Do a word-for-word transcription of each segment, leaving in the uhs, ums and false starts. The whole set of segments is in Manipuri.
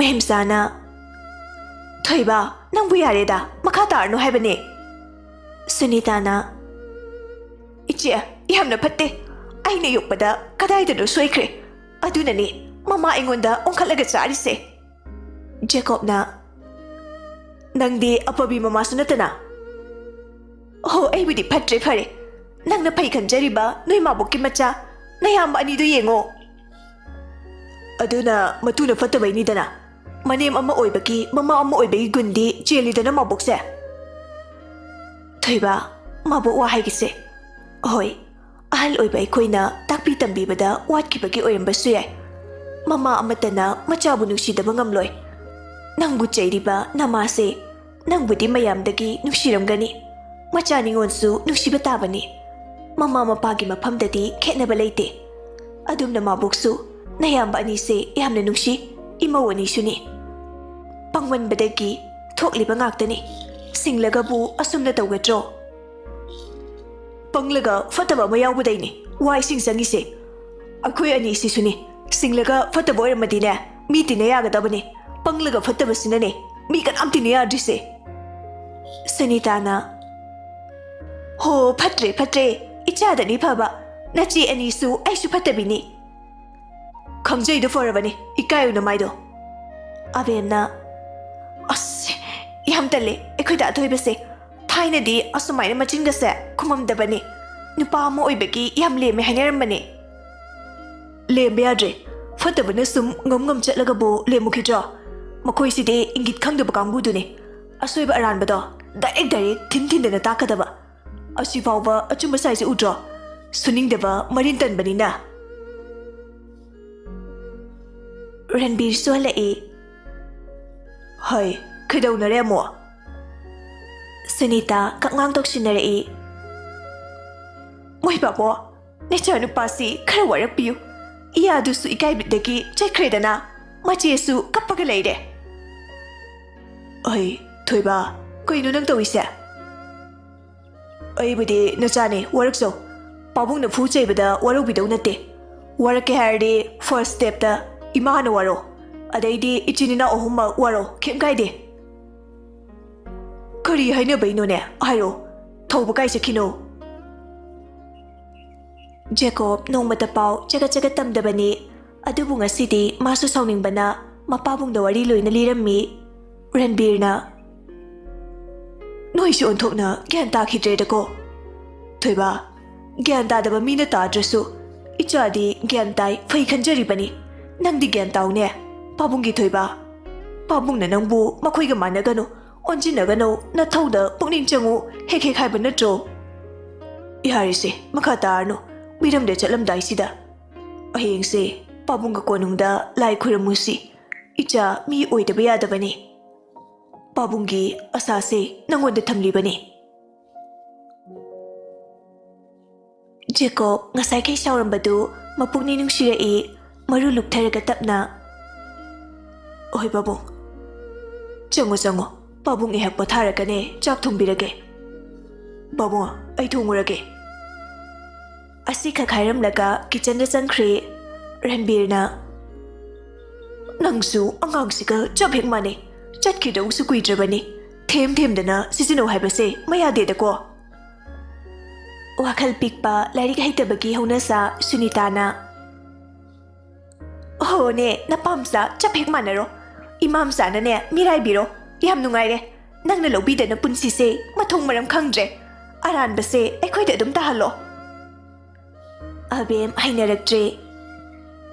ꯑꯍꯤꯝꯁꯥꯅ, "ꯊꯣꯏꯕ, ꯅꯪꯕꯨ ꯌꯥꯔꯦꯗ, ꯃꯈꯥ ꯇꯥꯔꯅꯨ ꯍꯥꯏꯕꯅꯦ꯫" ꯁꯨꯅꯤꯇꯥꯅ, "ꯏꯆꯦ, ꯌꯥꯝꯅ ꯐꯠꯇꯦ꯫ ꯑꯩꯅ ꯌꯣꯛꯄꯗ ꯀꯗꯥꯏꯗꯅꯣ ꯁꯣꯏꯈ꯭ꯔꯦ꯫ ꯑꯗꯨꯅꯅꯦ ꯃꯃꯥ ꯑꯩꯉꯣꯟꯗ ꯑꯣꯟꯈꯠꯂꯒ ꯆꯥꯔꯤꯁꯦ꯫" ꯖꯦꯀꯣꯕꯅ, "ꯅꯪꯗꯤ ꯑꯐꯕꯤ ꯃꯃꯥꯁꯨ ꯅꯠꯇꯅ꯫" "ꯑꯣ, ꯑꯩꯕꯨꯗꯤ ꯐꯠꯇ꯭ꯔꯦ, ꯐꯔꯦ꯫ ꯅꯪꯅ ꯐꯩ ꯈꯟꯖꯔꯤꯕ ꯅꯣꯏ ꯃꯥꯕꯣꯛꯀꯤ ꯃꯆꯥ ꯅꯌꯥꯝꯕ ꯑꯅꯤꯗꯨ ꯌꯦꯡꯉꯣ꯫ ꯑꯗꯨꯅ ꯃꯇꯨꯅ ꯐꯠꯇꯕꯩꯅꯤꯗꯅ꯫ ꯃꯅꯦꯝ ꯑꯃ ꯑꯣꯏꯕꯒꯤ, ꯃꯃꯥ ꯑꯃ ꯑꯣꯏꯕꯒꯤ ꯒꯨꯟꯗꯤ ꯆꯦꯜꯂꯤꯗꯅ ꯃꯥꯕꯣꯛꯁꯦ꯫" "ꯊꯣꯏꯕ, ꯃꯥꯕꯣꯛ ꯋꯥ ꯍꯥꯏꯒꯦꯁꯦ꯫ ꯍꯣꯏ, ꯑꯍꯜ ꯑꯣꯏꯕ ꯑꯩꯈꯣꯏꯅ ꯇꯥꯛꯄꯤ ꯇꯝꯕꯤꯕꯗ ꯋꯥꯠꯈꯤꯕꯒꯤ ꯑꯣꯏꯔꯝꯕꯁꯨ ꯌꯥꯏ꯫ ꯃꯃꯥ ꯑꯃꯠꯇꯅ ꯃꯆꯥꯕꯨ ꯅꯨꯡꯁꯤꯗꯕ ꯉꯝꯂꯣꯏ꯫ ꯅꯪꯕꯨ ꯆꯩꯔꯤꯕ ꯅꯃꯥꯁꯦ ꯅꯪꯕꯨꯗꯤ ꯃꯌꯥꯝꯗꯒꯤ ꯅꯨꯡꯁꯤꯔꯝꯒꯅꯤ꯫ ꯃꯆꯥ ꯅꯤꯉꯣꯜꯁꯨ ꯅꯨꯡꯁꯤꯕ ꯇꯥꯕꯅꯤ꯫ ꯃꯃꯥ ꯃꯄꯥꯒꯤ ꯃꯐꯝꯗꯗꯤ ꯈꯦꯠꯅꯕ ꯂꯩꯇꯦ꯫ ꯑꯗꯨꯝꯅ ꯃꯥꯕꯣꯛꯁꯨ ꯅꯌꯥꯝꯕ ꯑꯅꯤꯁꯦ ꯌꯥꯝꯅ ꯅꯨꯡꯁꯤ, ꯏꯃꯧ ꯑꯅꯤꯁꯨꯅꯤ꯫ ꯄꯪꯃꯟꯕꯗꯒꯤ ꯊꯣꯛꯂꯤꯕ ꯉꯥꯛꯇꯅꯤ꯫ ꯁꯤꯡꯂꯒꯕꯨ ꯑꯁꯨꯝꯅ ꯇꯧꯒꯗ꯭ꯔꯣ?" "ꯄꯪꯂꯒ ꯐꯠꯇꯕ ꯑꯃ ꯌꯥꯎꯕꯗꯩꯅꯤ ꯋꯥ ꯏꯁꯤꯡ ꯆꯪꯉꯤꯁꯦ꯫ ꯑꯩꯈꯣꯏ ꯑꯅꯤꯁꯤꯁꯨꯅꯤ, ꯁꯤꯡꯂꯒ ꯐꯠꯇꯕ ꯑꯣꯏꯔꯝꯃꯗꯤꯅꯦ, ꯃꯤ ꯇꯤꯟꯅ ꯌꯥꯒꯗꯕꯅꯤ꯫ ꯄꯪꯂꯒ ꯐꯠꯇꯕꯁꯤꯅꯅꯦ ꯃꯤ ꯀꯅꯥꯝ ꯇꯤꯟꯅ ꯌꯥꯗ꯭ꯔꯤꯁꯦ꯫" ꯁꯨꯅꯤꯇꯥꯅ, "ꯍꯣ, ꯐꯠꯇ꯭ꯔꯦ, ꯐꯠꯇ꯭ꯔꯦ꯫ ꯏꯆꯥꯗꯅꯤ ꯐꯕ꯫ ꯅꯆꯦ ꯑꯅꯤꯁꯨ ꯑꯩꯁꯨ ꯐꯠꯇꯕꯤꯅꯤ꯫" "ꯈꯪꯖꯩꯗꯣ ꯐꯔꯕꯅꯤ, ꯏꯀꯥꯏꯌꯨ ꯅꯃꯥꯏꯗꯣ꯫" ꯑꯕꯦꯝꯅ, "ꯑꯁ, ꯌꯥꯝ ꯇꯜꯂꯦ ꯑꯩꯈꯣꯏ ꯗꯥ ꯊꯣꯏꯕꯁꯦ꯫ ꯊꯥꯏꯅꯗꯤ ꯑꯁꯨꯃꯥꯏꯅ ꯃꯆꯤꯟꯒꯁꯦ ꯈꯨꯝꯃꯝꯗꯕꯅꯤ꯫ ꯅꯨꯄꯥ ꯑꯃ ꯑꯣꯏꯕꯒꯤ ꯌꯥꯝ ꯂꯦꯝꯃꯦ ꯍꯥꯏꯅꯔꯝꯕꯅꯦ꯫" "ꯂꯦꯝꯕ ꯌꯥꯗ꯭ꯔꯦ꯫ ꯐꯠꯇꯕꯅ ꯁꯨꯝ ꯉꯝ ꯉꯝ ꯆꯠꯂꯒꯕꯨ ꯂꯦꯝꯃꯨꯈꯤꯗ꯭ꯔꯣ? ꯃꯈꯣꯏꯁꯤꯗꯤ ꯏꯪꯒꯤꯠ ꯈꯪꯗꯕ ꯀꯥꯡꯕꯨꯗꯨꯅꯤ꯫ ꯑꯁꯣꯏꯕ ꯑꯔꯥꯟꯕꯗꯣ ꯗꯥꯏꯔꯦꯛ ꯗꯥꯏꯔꯦꯛ ꯊꯤꯟ ꯊꯤꯟꯗꯅ ꯇꯥꯛꯀꯗꯕ꯫ ꯑꯁꯤꯐꯥꯎꯕ ꯑꯆꯨꯝꯕ ꯁꯥꯏꯁꯦ ꯎꯗ꯭ꯔꯣ? ꯁꯨꯅꯤꯡꯗꯕ ꯃꯔꯤꯟ ꯇꯟꯕꯅꯤꯅ꯫" ꯔꯟꯕꯤꯔꯁꯨ ꯍꯜꯂꯛꯏ꯫ "ꯍꯩ, ꯀꯩꯗꯧꯅꯔꯦ ꯑꯃꯨꯛ?" ꯁꯨꯅꯤꯇꯥ ꯀꯛꯉꯥꯡ ꯇꯧꯁꯤꯟꯅꯔꯛꯏ꯫ "ꯃꯣꯏ ꯕꯥꯕꯣ, ꯅꯆꯥꯅꯨꯄꯥꯁꯤ ꯈꯔ ꯋꯥꯔꯛꯄꯤꯌꯨ꯫ ꯏꯌꯥꯗꯨꯁꯨ ꯏꯀꯥꯏꯕꯗꯒꯤ ꯆꯠꯈ꯭ꯔꯦꯗꯅ, ꯃꯆꯦꯁꯨ ꯀꯞꯄꯒ ꯂꯩꯔꯦ꯫" "ꯑꯩ, ꯊꯣꯏꯕ, ꯀꯩꯅꯣ ꯅꯪ ꯇꯧꯔꯤꯁꯦ?" "ꯑꯩꯕꯨꯗꯤ ꯅꯆꯥꯅꯦ, ꯋꯥꯔꯛꯆꯧ꯫ ꯄꯥꯕꯨꯡꯅ ꯐꯨ ꯆꯩꯕꯗ ꯋꯥꯔꯧꯕꯤꯗꯧ ꯅꯠꯇꯦ꯫ ꯋꯥꯔꯛꯀꯦ ꯍꯥꯏꯔꯗꯤ first stepꯇ ꯏꯃꯥꯅ ꯋꯥꯔꯣ꯫ ꯑꯗꯩꯗꯤ ꯏꯆꯤꯟ ꯏꯅꯥꯎ ꯑꯍꯨꯝꯃꯛ ꯋꯥꯔꯣ, ꯀꯩꯝ ꯀꯥꯏꯗꯦ꯫ ꯀꯔꯤ ꯍꯥꯏꯅꯕꯩꯅꯣꯅꯦ? ꯍꯥꯏꯔꯣ꯫ ꯊꯧꯕ ꯀꯥꯏ ꯆꯠꯈꯤꯅꯣ? ꯖꯦꯀꯣꯕ ꯅꯣꯡꯃꯇ ꯄꯥꯎ ꯆꯒꯠ ꯆꯒꯠ ꯇꯝꯗꯕꯅꯤ꯫ ꯑꯗꯨꯕꯨ ꯉꯁꯤꯗꯤ ꯃꯥꯁꯨ ꯁꯥꯎꯅꯤꯡꯕꯅ ꯃꯄꯥꯕꯨꯡꯗ ꯋꯥꯔꯤ ꯂꯣꯏꯅ ꯂꯤꯔꯝꯃꯤ꯫ ꯔꯟꯕꯤꯔꯅ, "ꯅꯣꯏꯁꯨ ꯑꯣꯟꯊꯣꯛꯅ ꯒ꯭ꯌꯥꯟ ꯇꯥꯈꯤꯗ꯭ꯔꯦꯗꯀꯣ꯫ ꯊꯣꯏꯕ, ꯒ꯭ꯌꯥꯟ ꯇꯥꯗꯕ ꯃꯤꯅ ꯇꯥꯗ꯭ꯔꯁꯨ ꯏꯆꯥꯗꯤ ꯒ꯭ꯌꯥꯟ ꯇꯥꯏ, ꯐꯩ ꯈꯟꯖꯔꯤꯕꯅꯤ꯫ ꯅꯪꯗꯤ ꯒ꯭ꯌꯥꯟ ꯇꯥꯎꯅꯦ꯫ ꯄꯥꯕꯨꯡꯒꯤ ꯊꯣꯏꯕ, ꯄꯥꯕꯨꯡꯅ ꯅꯪꯕꯨ ꯃꯈꯣꯏꯒ ꯃꯥꯟꯅꯒꯅꯨ, ꯑꯣꯟꯁꯤꯟꯅꯒꯅꯨ, ꯅꯊꯧꯗ ꯄꯨꯛꯅꯤꯡ ꯆꯪꯉꯨ ꯍꯦꯛ ꯍꯦꯛ ꯍꯥꯏꯕ ꯅꯠꯇ꯭ꯔꯣ?" "ꯌꯥꯔꯦꯁꯦ, ꯃꯈꯥ ꯇꯥꯔꯅꯨ꯫ ꯃꯤꯔꯝꯗ ꯆꯠꯂꯝꯗꯥꯏꯁꯤꯗ ꯍꯌꯦꯡꯁꯦ ꯄꯥꯕꯨꯡꯒ ꯀꯣꯅꯨꯡꯗ ꯂꯥꯏ ꯈꯨꯔꯨꯝꯃꯨꯁꯤ꯫ ꯏꯆꯥ ꯃꯤ ꯑꯣꯏꯗꯕ ꯌꯥꯗꯕꯅꯤ꯫ ꯄꯥꯕꯨꯡꯒꯤ ꯑꯁꯥꯁꯦ ꯅꯪꯉꯣꯟꯗ ꯊꯝꯂꯤꯕꯅꯤ꯫" ꯖꯦꯀꯣꯕ ꯉꯁꯥꯏꯈꯩ ꯁꯥꯎꯔꯝꯕꯗꯨ ꯃꯄꯨꯛꯅꯤꯡ ꯅꯨꯡꯁꯤꯔꯛꯏ꯫ ꯃꯔꯨ ꯂꯨꯛꯊꯔꯒ ꯇꯞꯅ, "ꯑꯍꯣꯏ ꯄꯥꯕꯨꯡ, ꯆꯪꯉꯣ ꯆꯪꯉꯣ, ꯄꯥꯕꯨꯡ ꯑꯩꯍꯥꯛ ꯄꯣꯊꯥꯔꯒꯅꯦ ꯆꯥꯛ ꯊꯣꯡꯕꯤꯔꯒꯦ꯫ ꯄꯥꯕꯨꯡ, ꯑꯩ ꯊꯣꯡꯉꯨꯔꯒꯦ꯫" ꯑꯁꯤꯈꯛ ꯍꯥꯏꯔꯝꯂꯒ ꯀꯤꯆꯟꯗ ꯆꯪꯈ꯭ꯔꯦ꯫ ꯔꯟꯕꯤꯔꯅ, "ꯅꯪꯁꯨ ꯑꯉꯥꯡꯁꯤꯒ ꯆꯞ ꯍꯦꯛ ꯃꯥꯟꯅꯩ꯫ ꯆꯠꯈꯤꯗꯧꯁꯨ ꯀꯨꯏꯗ꯭ꯔꯕꯅꯤ꯫ ꯊꯦꯝ ꯊꯦꯝꯗꯅ ꯁꯤꯖꯤꯟꯅꯧ ꯍꯥꯏꯕꯁꯦ ꯃꯌꯥꯗꯦꯗꯀꯣ꯫" ꯋꯥꯈꯜ ꯄꯤꯛꯄ, ꯂꯥꯏꯔꯤꯛ ꯍꯩꯇꯕꯒꯤ ꯍꯧꯅꯁꯥ ꯁꯨꯅꯤꯇꯥꯅ, "ꯍꯣꯅꯦ, ꯅꯄꯥꯝꯆꯥ ꯆꯞ ꯍꯦꯛ ꯃꯥꯟꯅꯔꯣ꯫ ꯏꯃꯥꯝꯆꯥꯅꯅꯦ ꯃꯤꯔꯥꯏꯕꯤꯔꯣ꯫ ꯌꯥꯝ ꯅꯨꯡꯉꯥꯏꯔꯦ꯫ ꯅꯪꯅ ꯂꯧꯕꯤꯗꯅ ꯄꯨꯟꯁꯤꯁꯦ ꯃꯊꯣꯡ ꯃꯔꯝ ꯈꯪꯗ꯭ꯔꯦ꯫ ꯑꯔꯥꯟꯕꯁꯦ ꯑꯩꯈꯣꯏꯗ ꯑꯗꯨꯝ ꯇꯥꯍꯜꯂꯣ꯫" ꯑꯕꯦꯝ ꯍꯩꯅꯔꯛꯇ꯭ꯔꯦ꯫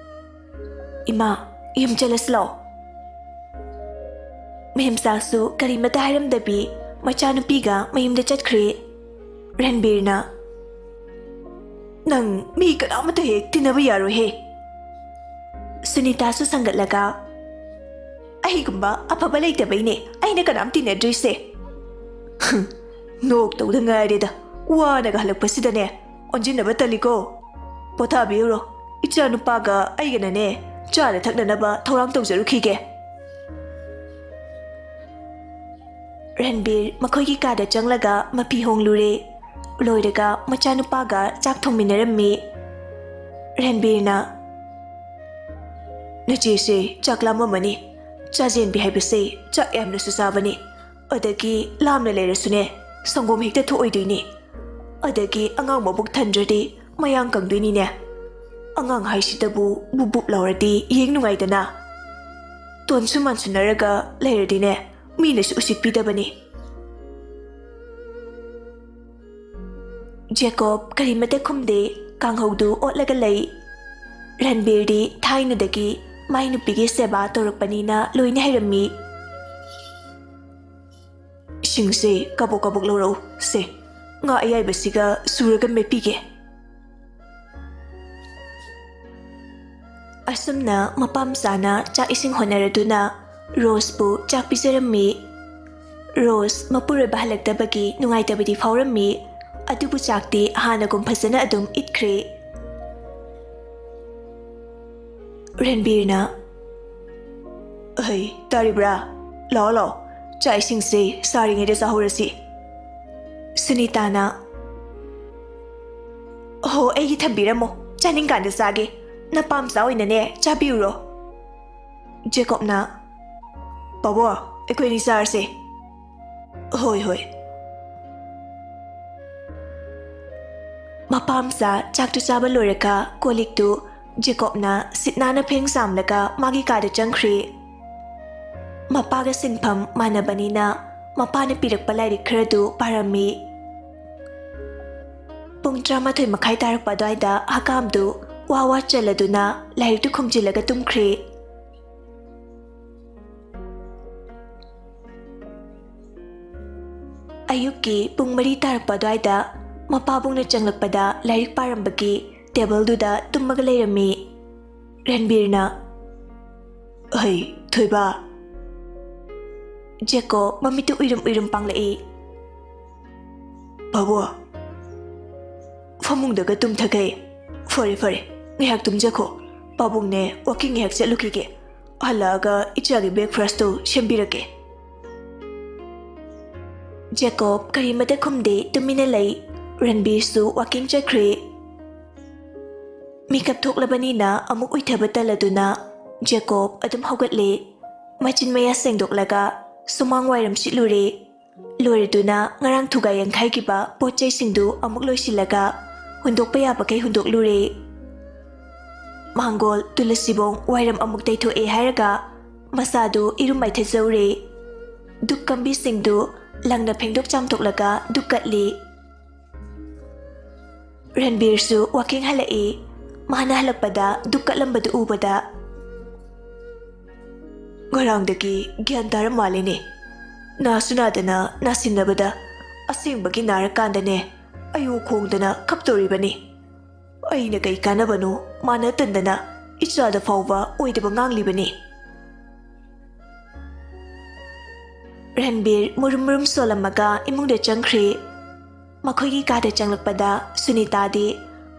"ꯏꯃꯥ, ꯌꯨꯝ ꯆꯠꯂꯁꯤ ꯂꯥꯛꯑꯣ꯫" ꯃꯦꯝꯆꯥꯁꯨ ꯀꯔꯤꯃꯇ ꯍꯥꯏꯔꯝꯗꯕꯤ ꯃꯆꯥꯅꯨꯄꯤꯒ ꯃꯌꯨꯝꯗ ꯆꯠꯈ꯭ꯔꯦ꯫ ꯔꯟꯕꯤꯔꯅ, "ꯅꯪ ꯃꯤ ꯀꯅꯥꯃꯠꯇ ꯍꯦꯛ ꯇꯤꯟꯅꯕ ꯌꯥꯔꯣꯏꯍꯦ꯫" ꯁꯨꯅꯤꯇꯥꯁꯨ ꯁꯪꯒꯠꯂꯒ, "ꯑꯩꯒꯨꯝꯕ ꯑꯐꯕ ꯂꯩꯇꯕꯩꯅꯦ ꯑꯩꯅ ꯀꯅꯥꯝ ꯇꯤꯟꯅꯗ꯭ꯔꯤꯁꯦ꯫" "ꯅꯣꯛꯇꯧꯗ ꯉꯥꯏꯔꯦꯗ, ꯋꯥꯅꯒ ꯍꯜꯂꯛꯄꯁꯤꯗꯅꯦ ꯑꯣꯟꯁꯤꯟꯅꯕ ꯇꯜꯂꯤꯀꯣ꯫ ꯄꯣꯊꯥꯕꯤꯔꯨꯔꯣ, ꯏꯆꯥ ꯅꯨꯄꯥꯒ ꯑꯩꯒꯅꯅꯦ ꯆꯥꯅ ꯊꯛꯅꯅꯕ ꯊꯧꯔꯥꯡ ꯇꯧꯖꯔꯨꯈꯤꯒꯦ꯫" ꯔꯟꯕꯤꯔ ꯃꯈꯣꯏꯒꯤ ꯀꯥꯗ ꯆꯪꯂꯒ ꯃꯐꯤ ꯍꯣꯡꯂꯨꯔꯦ꯫ ꯂꯣꯏꯔꯒ ꯃꯆꯥꯅꯨꯄꯥꯒ ꯆꯥꯛ ꯊꯣꯡꯃꯤꯟꯅꯔꯝꯃꯤ꯫ ꯔꯟꯕꯤꯔꯅ, "ꯅꯆꯦꯁꯦ ꯆꯥꯛ ꯂꯥꯝꯃꯝꯃꯅꯤ꯫ ꯆꯥꯖꯦꯟꯕꯤ ꯍꯥꯏꯕꯁꯦ ꯆꯥꯛ ꯌꯥꯝꯅꯁꯨ ꯆꯥꯕꯅꯤ꯫ ꯑꯗꯒꯤ ꯂꯥꯝꯅ ꯂꯩꯔꯁꯨꯅꯦ, ꯁꯪꯒꯣꯝ ꯍꯦꯛꯇ ꯊꯣꯛꯑꯣꯏꯗꯣꯏꯅꯤ꯫ ꯑꯗꯒꯤ ꯑꯉꯥꯡ ꯃꯕꯨꯛ ꯊꯟꯗ꯭ꯔꯗꯤ ꯃꯌꯥꯡ ꯀꯪꯗꯣꯏꯅꯤꯅꯦ꯫ ꯑꯉꯥꯡ ꯍꯥꯏꯁꯤꯗꯕꯨ ꯕꯨꯞ ꯕꯨꯞ ꯂꯥꯎꯔꯗꯤ ꯌꯦꯡ ꯅꯨꯡꯉꯥꯏꯗꯅ꯫ ꯇꯣꯟꯁꯨ ꯃꯥꯟꯁꯨꯟꯅꯔꯒ ꯂꯩꯔꯗꯤꯅꯦ, ꯃꯤꯅꯁꯨ ꯎꯁꯤꯠꯄꯤꯗꯕꯅꯤ꯫" ꯖꯦꯀꯣꯕ ꯀꯔꯤꯃꯇ ꯈꯨꯝꯗꯦ, ꯀꯥꯡꯍꯧꯗꯨ ꯑꯣꯠꯂꯒ ꯂꯩ꯫ ꯔꯟꯕꯤꯔꯗꯤ ꯊꯥꯏꯅꯗꯒꯤ ꯃꯥꯏ ꯅꯨꯄꯤꯒꯤ ꯁꯦꯕꯥ ꯇꯧꯔꯛꯄꯅꯤꯅ ꯂꯣꯏꯅ ꯍꯩꯔꯝꯃꯤ꯫ "ꯁꯤꯡꯁꯦ ꯀꯕꯣꯛ ꯀꯕꯣꯛ ꯂꯧꯔꯛꯎ꯫ ꯁꯦ, ꯉꯥ ꯑꯌꯥꯏꯕꯁꯤꯒ ꯁꯨꯔꯒ ꯃꯦꯠꯄꯤꯒꯦ꯫" ꯑꯁꯨꯝꯅ ꯃꯄꯥ ꯃꯆꯥꯅ ꯆꯥꯛ ꯏꯁꯤꯡ ꯍꯣꯠꯅꯔꯗꯨꯅ ꯔꯣꯁꯄꯨ ꯆꯥꯛ ꯄꯤꯖꯔꯝꯃꯤ꯫ ꯔꯣꯁ ꯃꯄꯨꯔꯣꯏꯕ ꯍꯜꯂꯛꯇꯕꯒꯤ ꯅꯨꯡꯉꯥꯏꯇꯕꯗꯤ ꯐꯥꯎꯔꯝꯃꯤ, ꯑꯗꯨꯕꯨ ꯆꯥꯛꯇꯤ ꯍꯥꯟꯅꯒꯨꯝ ꯐꯖꯅ ꯑꯗꯨꯝ ꯏꯠꯈ꯭ꯔꯦ꯫ ꯔꯟꯕꯤꯔꯅ, "ꯑꯍꯩ, ꯇꯥꯔꯤꯕ꯭ꯔꯥ? ꯂꯥꯛꯑꯣ, ꯂꯥꯛꯑꯣ, ꯆꯥꯛ ꯏꯁꯤꯡꯁꯦ ꯁꯥꯔꯤꯉꯩꯗ ꯆꯥꯍꯧꯔꯁꯤ꯫" ꯁꯨꯅꯤꯇꯥꯅ, "ꯍꯣ, ꯑꯩꯒꯤ ꯊꯝꯕꯤꯔꯝꯃꯣ, ꯆꯥꯅꯤꯡꯀꯥꯟꯗ ꯆꯥꯒꯦ꯫ ꯅꯄꯥꯝꯆꯥ ꯑꯣꯏꯅꯅꯦ ꯆꯥꯕꯤꯔꯨꯔꯣ꯫" ꯖꯦꯀꯣꯕꯅ, "ꯄꯥꯕꯣ, ꯑꯩꯈꯣꯏ ꯑꯅꯤ ꯆꯥꯔꯁꯦ꯫" "ꯍꯣꯏ, ꯍꯣꯏ꯫" ꯃꯄꯥꯝꯆꯥ ꯆꯥꯛꯇꯨ ꯆꯥꯕ ꯂꯣꯏꯔꯒ ꯀꯣꯜ ꯂꯤꯛꯇꯨ ꯖꯦꯀꯣꯕꯅ ꯁꯤꯠ ꯅꯥꯟꯅ ꯐꯦꯡ ꯆꯥꯝꯂꯒ ꯃꯥꯒꯤ ꯀꯥꯗ ꯆꯪꯈ꯭ꯔꯦ꯫ ꯃꯄꯥꯒ ꯁꯤꯟꯐꯝ ꯃꯥꯟꯅꯕꯅꯤꯅ ꯃꯄꯥꯅ ꯄꯤꯔꯛꯄ ꯂꯥꯏꯔꯤꯛ ꯈꯔꯗꯨ ꯄꯥꯔꯝꯃꯤ꯫ ꯄꯨꯡ ꯇꯔꯥꯃꯥꯊꯣꯏ ꯃꯈꯥꯏ ꯇꯥꯔꯛꯄ ꯑꯗꯨꯋꯥꯏꯗ ꯍꯀꯥꯝꯗꯨ ꯋꯥ ꯋꯥ ꯆꯜꯂꯗꯨꯅ ꯂꯥꯏꯔꯤꯛꯇꯨ ꯈꯨꯝꯖꯤꯜꯂꯒ ꯇꯨꯝꯈ꯭ꯔꯦ꯫ ꯑꯌꯨꯛꯀꯤ ꯄꯨꯡ ꯃꯔꯤ ꯇꯥꯔꯛꯄ ꯑꯗꯨꯋꯥꯏꯗ ꯃꯄꯥꯕꯨꯡꯅ ꯆꯪꯂꯛꯄꯗ ꯂꯥꯏꯔꯤꯛ ꯄꯥꯔꯝꯕꯒꯤ ꯇꯦꯕꯜꯗꯨꯗ ꯇꯨꯝꯃꯒ ꯂꯩꯔꯝꯃꯤ꯫ ꯔꯟꯕꯤꯔꯅ, "ꯍꯩ, ꯊꯣꯏꯕ!" ꯖꯦꯀꯣ ꯃꯃꯤꯠꯇꯨ ꯎꯏꯔꯨꯝ ꯎꯏꯔꯨꯝ ꯄꯥꯡꯂꯛꯏ꯫ "ꯄꯥꯕꯨꯡ, ꯐꯃꯨꯡꯗꯒ ꯇꯨꯝꯊꯈꯩ꯫ ꯐꯔꯦ, ꯐꯔꯦ, ꯉꯥꯏꯍꯥꯛ ꯇꯨꯝꯖꯈꯣ꯫ ꯄꯥꯕꯨꯡꯅꯦ ꯋꯥꯀꯤꯡ ꯉꯥꯏꯍꯥꯛ ꯆꯠꯂꯨꯈꯤꯒꯦ꯫ ꯍꯜꯂꯛꯑꯒ ꯏꯆꯥꯒꯤ ꯕ꯭ꯔꯦꯛꯐꯥꯁꯇꯨ ꯁꯦꯝꯕꯤꯔꯛꯀꯦ꯫" ꯖꯦꯀꯣꯕ ꯀꯔꯤꯃꯇ ꯈꯨꯝꯗꯦ, ꯇꯨꯃꯤꯟꯅ ꯂꯩ꯫ ꯔꯟꯕꯤꯔꯁꯨ ꯋꯥꯀꯤꯡ ꯆꯠꯈ꯭ꯔꯦ꯫ ꯃꯤꯀꯞ ꯊꯣꯛꯂꯕꯅꯤꯅ ꯑꯃꯨꯛ ꯎꯏꯊꯕ ꯇꯜꯂꯗꯨꯅ ꯖꯦꯀꯣꯕ ꯑꯗꯨꯝ ꯍꯧꯒꯠꯂꯦ꯫ ꯃꯆꯤꯟ ꯃꯌꯥ ꯁꯦꯡꯗꯣꯛꯂꯒ ꯁꯨꯃꯥꯡ ꯋꯥꯏꯔꯝ ꯁꯤꯠꯂꯨꯔꯦ꯫ ꯂꯣꯏꯔꯗꯨꯅ ꯉꯔꯥꯡ ꯊꯨꯒꯥꯏ ꯌꯥꯡꯈꯥꯏꯈꯤꯕ ꯄꯣꯠ ꯆꯩꯁꯤꯡꯗꯨ ꯑꯃꯨꯛ ꯂꯣꯏꯁꯤꯜꯂꯒ ꯍꯨꯟꯗꯣꯛꯄ ꯌꯥꯕꯈꯩ ꯍꯨꯟꯗꯣꯛꯂꯨꯔꯦ꯫ ꯃꯥꯡꯒꯣꯜ, ꯇꯨꯂꯁꯤꯕꯣꯡ, ꯋꯥꯏꯔꯝ ꯑꯃꯨꯛ ꯇꯩꯊꯣꯛꯑꯦ ꯍꯥꯏꯔꯒ ꯃꯁꯥꯗꯨ ꯏꯔꯨ ꯃꯥꯏꯊꯖꯧꯔꯦ꯫ ꯙꯨꯛ ꯀꯝꯕꯤꯁꯤꯡꯗꯨ ꯂꯪꯅ ꯐꯦꯡꯗꯣꯛ ꯆꯥꯝꯊꯣꯛꯂꯒ ꯙꯨꯛ ꯀꯠꯂꯤ꯫ ꯔꯟꯕꯤꯔꯁꯨ ꯋꯥꯀꯤꯡ ꯍꯜꯂꯛꯏ꯫ ꯃꯥꯅ ꯍꯜꯂꯛꯄꯗ ꯙꯨꯛ ꯀꯠꯂꯝꯕꯗꯨ ꯎꯕꯗ, "ꯉꯔꯥꯡꯗꯒꯤ ꯒ꯭ꯌꯥꯟ ꯇꯥꯔ ꯃꯥꯜꯂꯦꯅꯦ꯫ ꯅꯥꯁꯨ ꯅꯥꯗꯅ ꯅꯥꯁꯤꯟꯅꯕꯗ ꯑꯁꯦꯡꯕꯒꯤ ꯅꯥꯔꯀꯥꯟꯗꯅꯦ ꯑꯌꯨ ꯈꯣꯡꯗꯅ ꯀꯞꯇꯧꯔꯤꯕꯅꯤ꯫ ꯑꯩꯅ ꯀꯩ ꯀꯥꯟꯅꯕꯅꯣ ꯃꯥꯅ ꯇꯟꯗꯅ ꯏꯆꯥꯗ ꯐꯥꯎꯕ ꯑꯣꯏꯗꯕ ꯉꯥꯡꯂꯤꯕꯅꯤ꯫" ꯔꯟꯕꯤꯔ ꯃꯨꯔꯨꯝ ꯃꯨꯔꯨꯝ ꯁꯣꯜꯂꯝꯃꯒ ꯏꯃꯨꯡꯗ ꯆꯪꯈ꯭ꯔꯦ꯫ ꯃꯈꯣꯏꯒꯤ ꯀꯥꯗ ꯆꯪꯂꯛꯄꯗ ꯁꯨꯅꯤꯇꯥꯗꯤ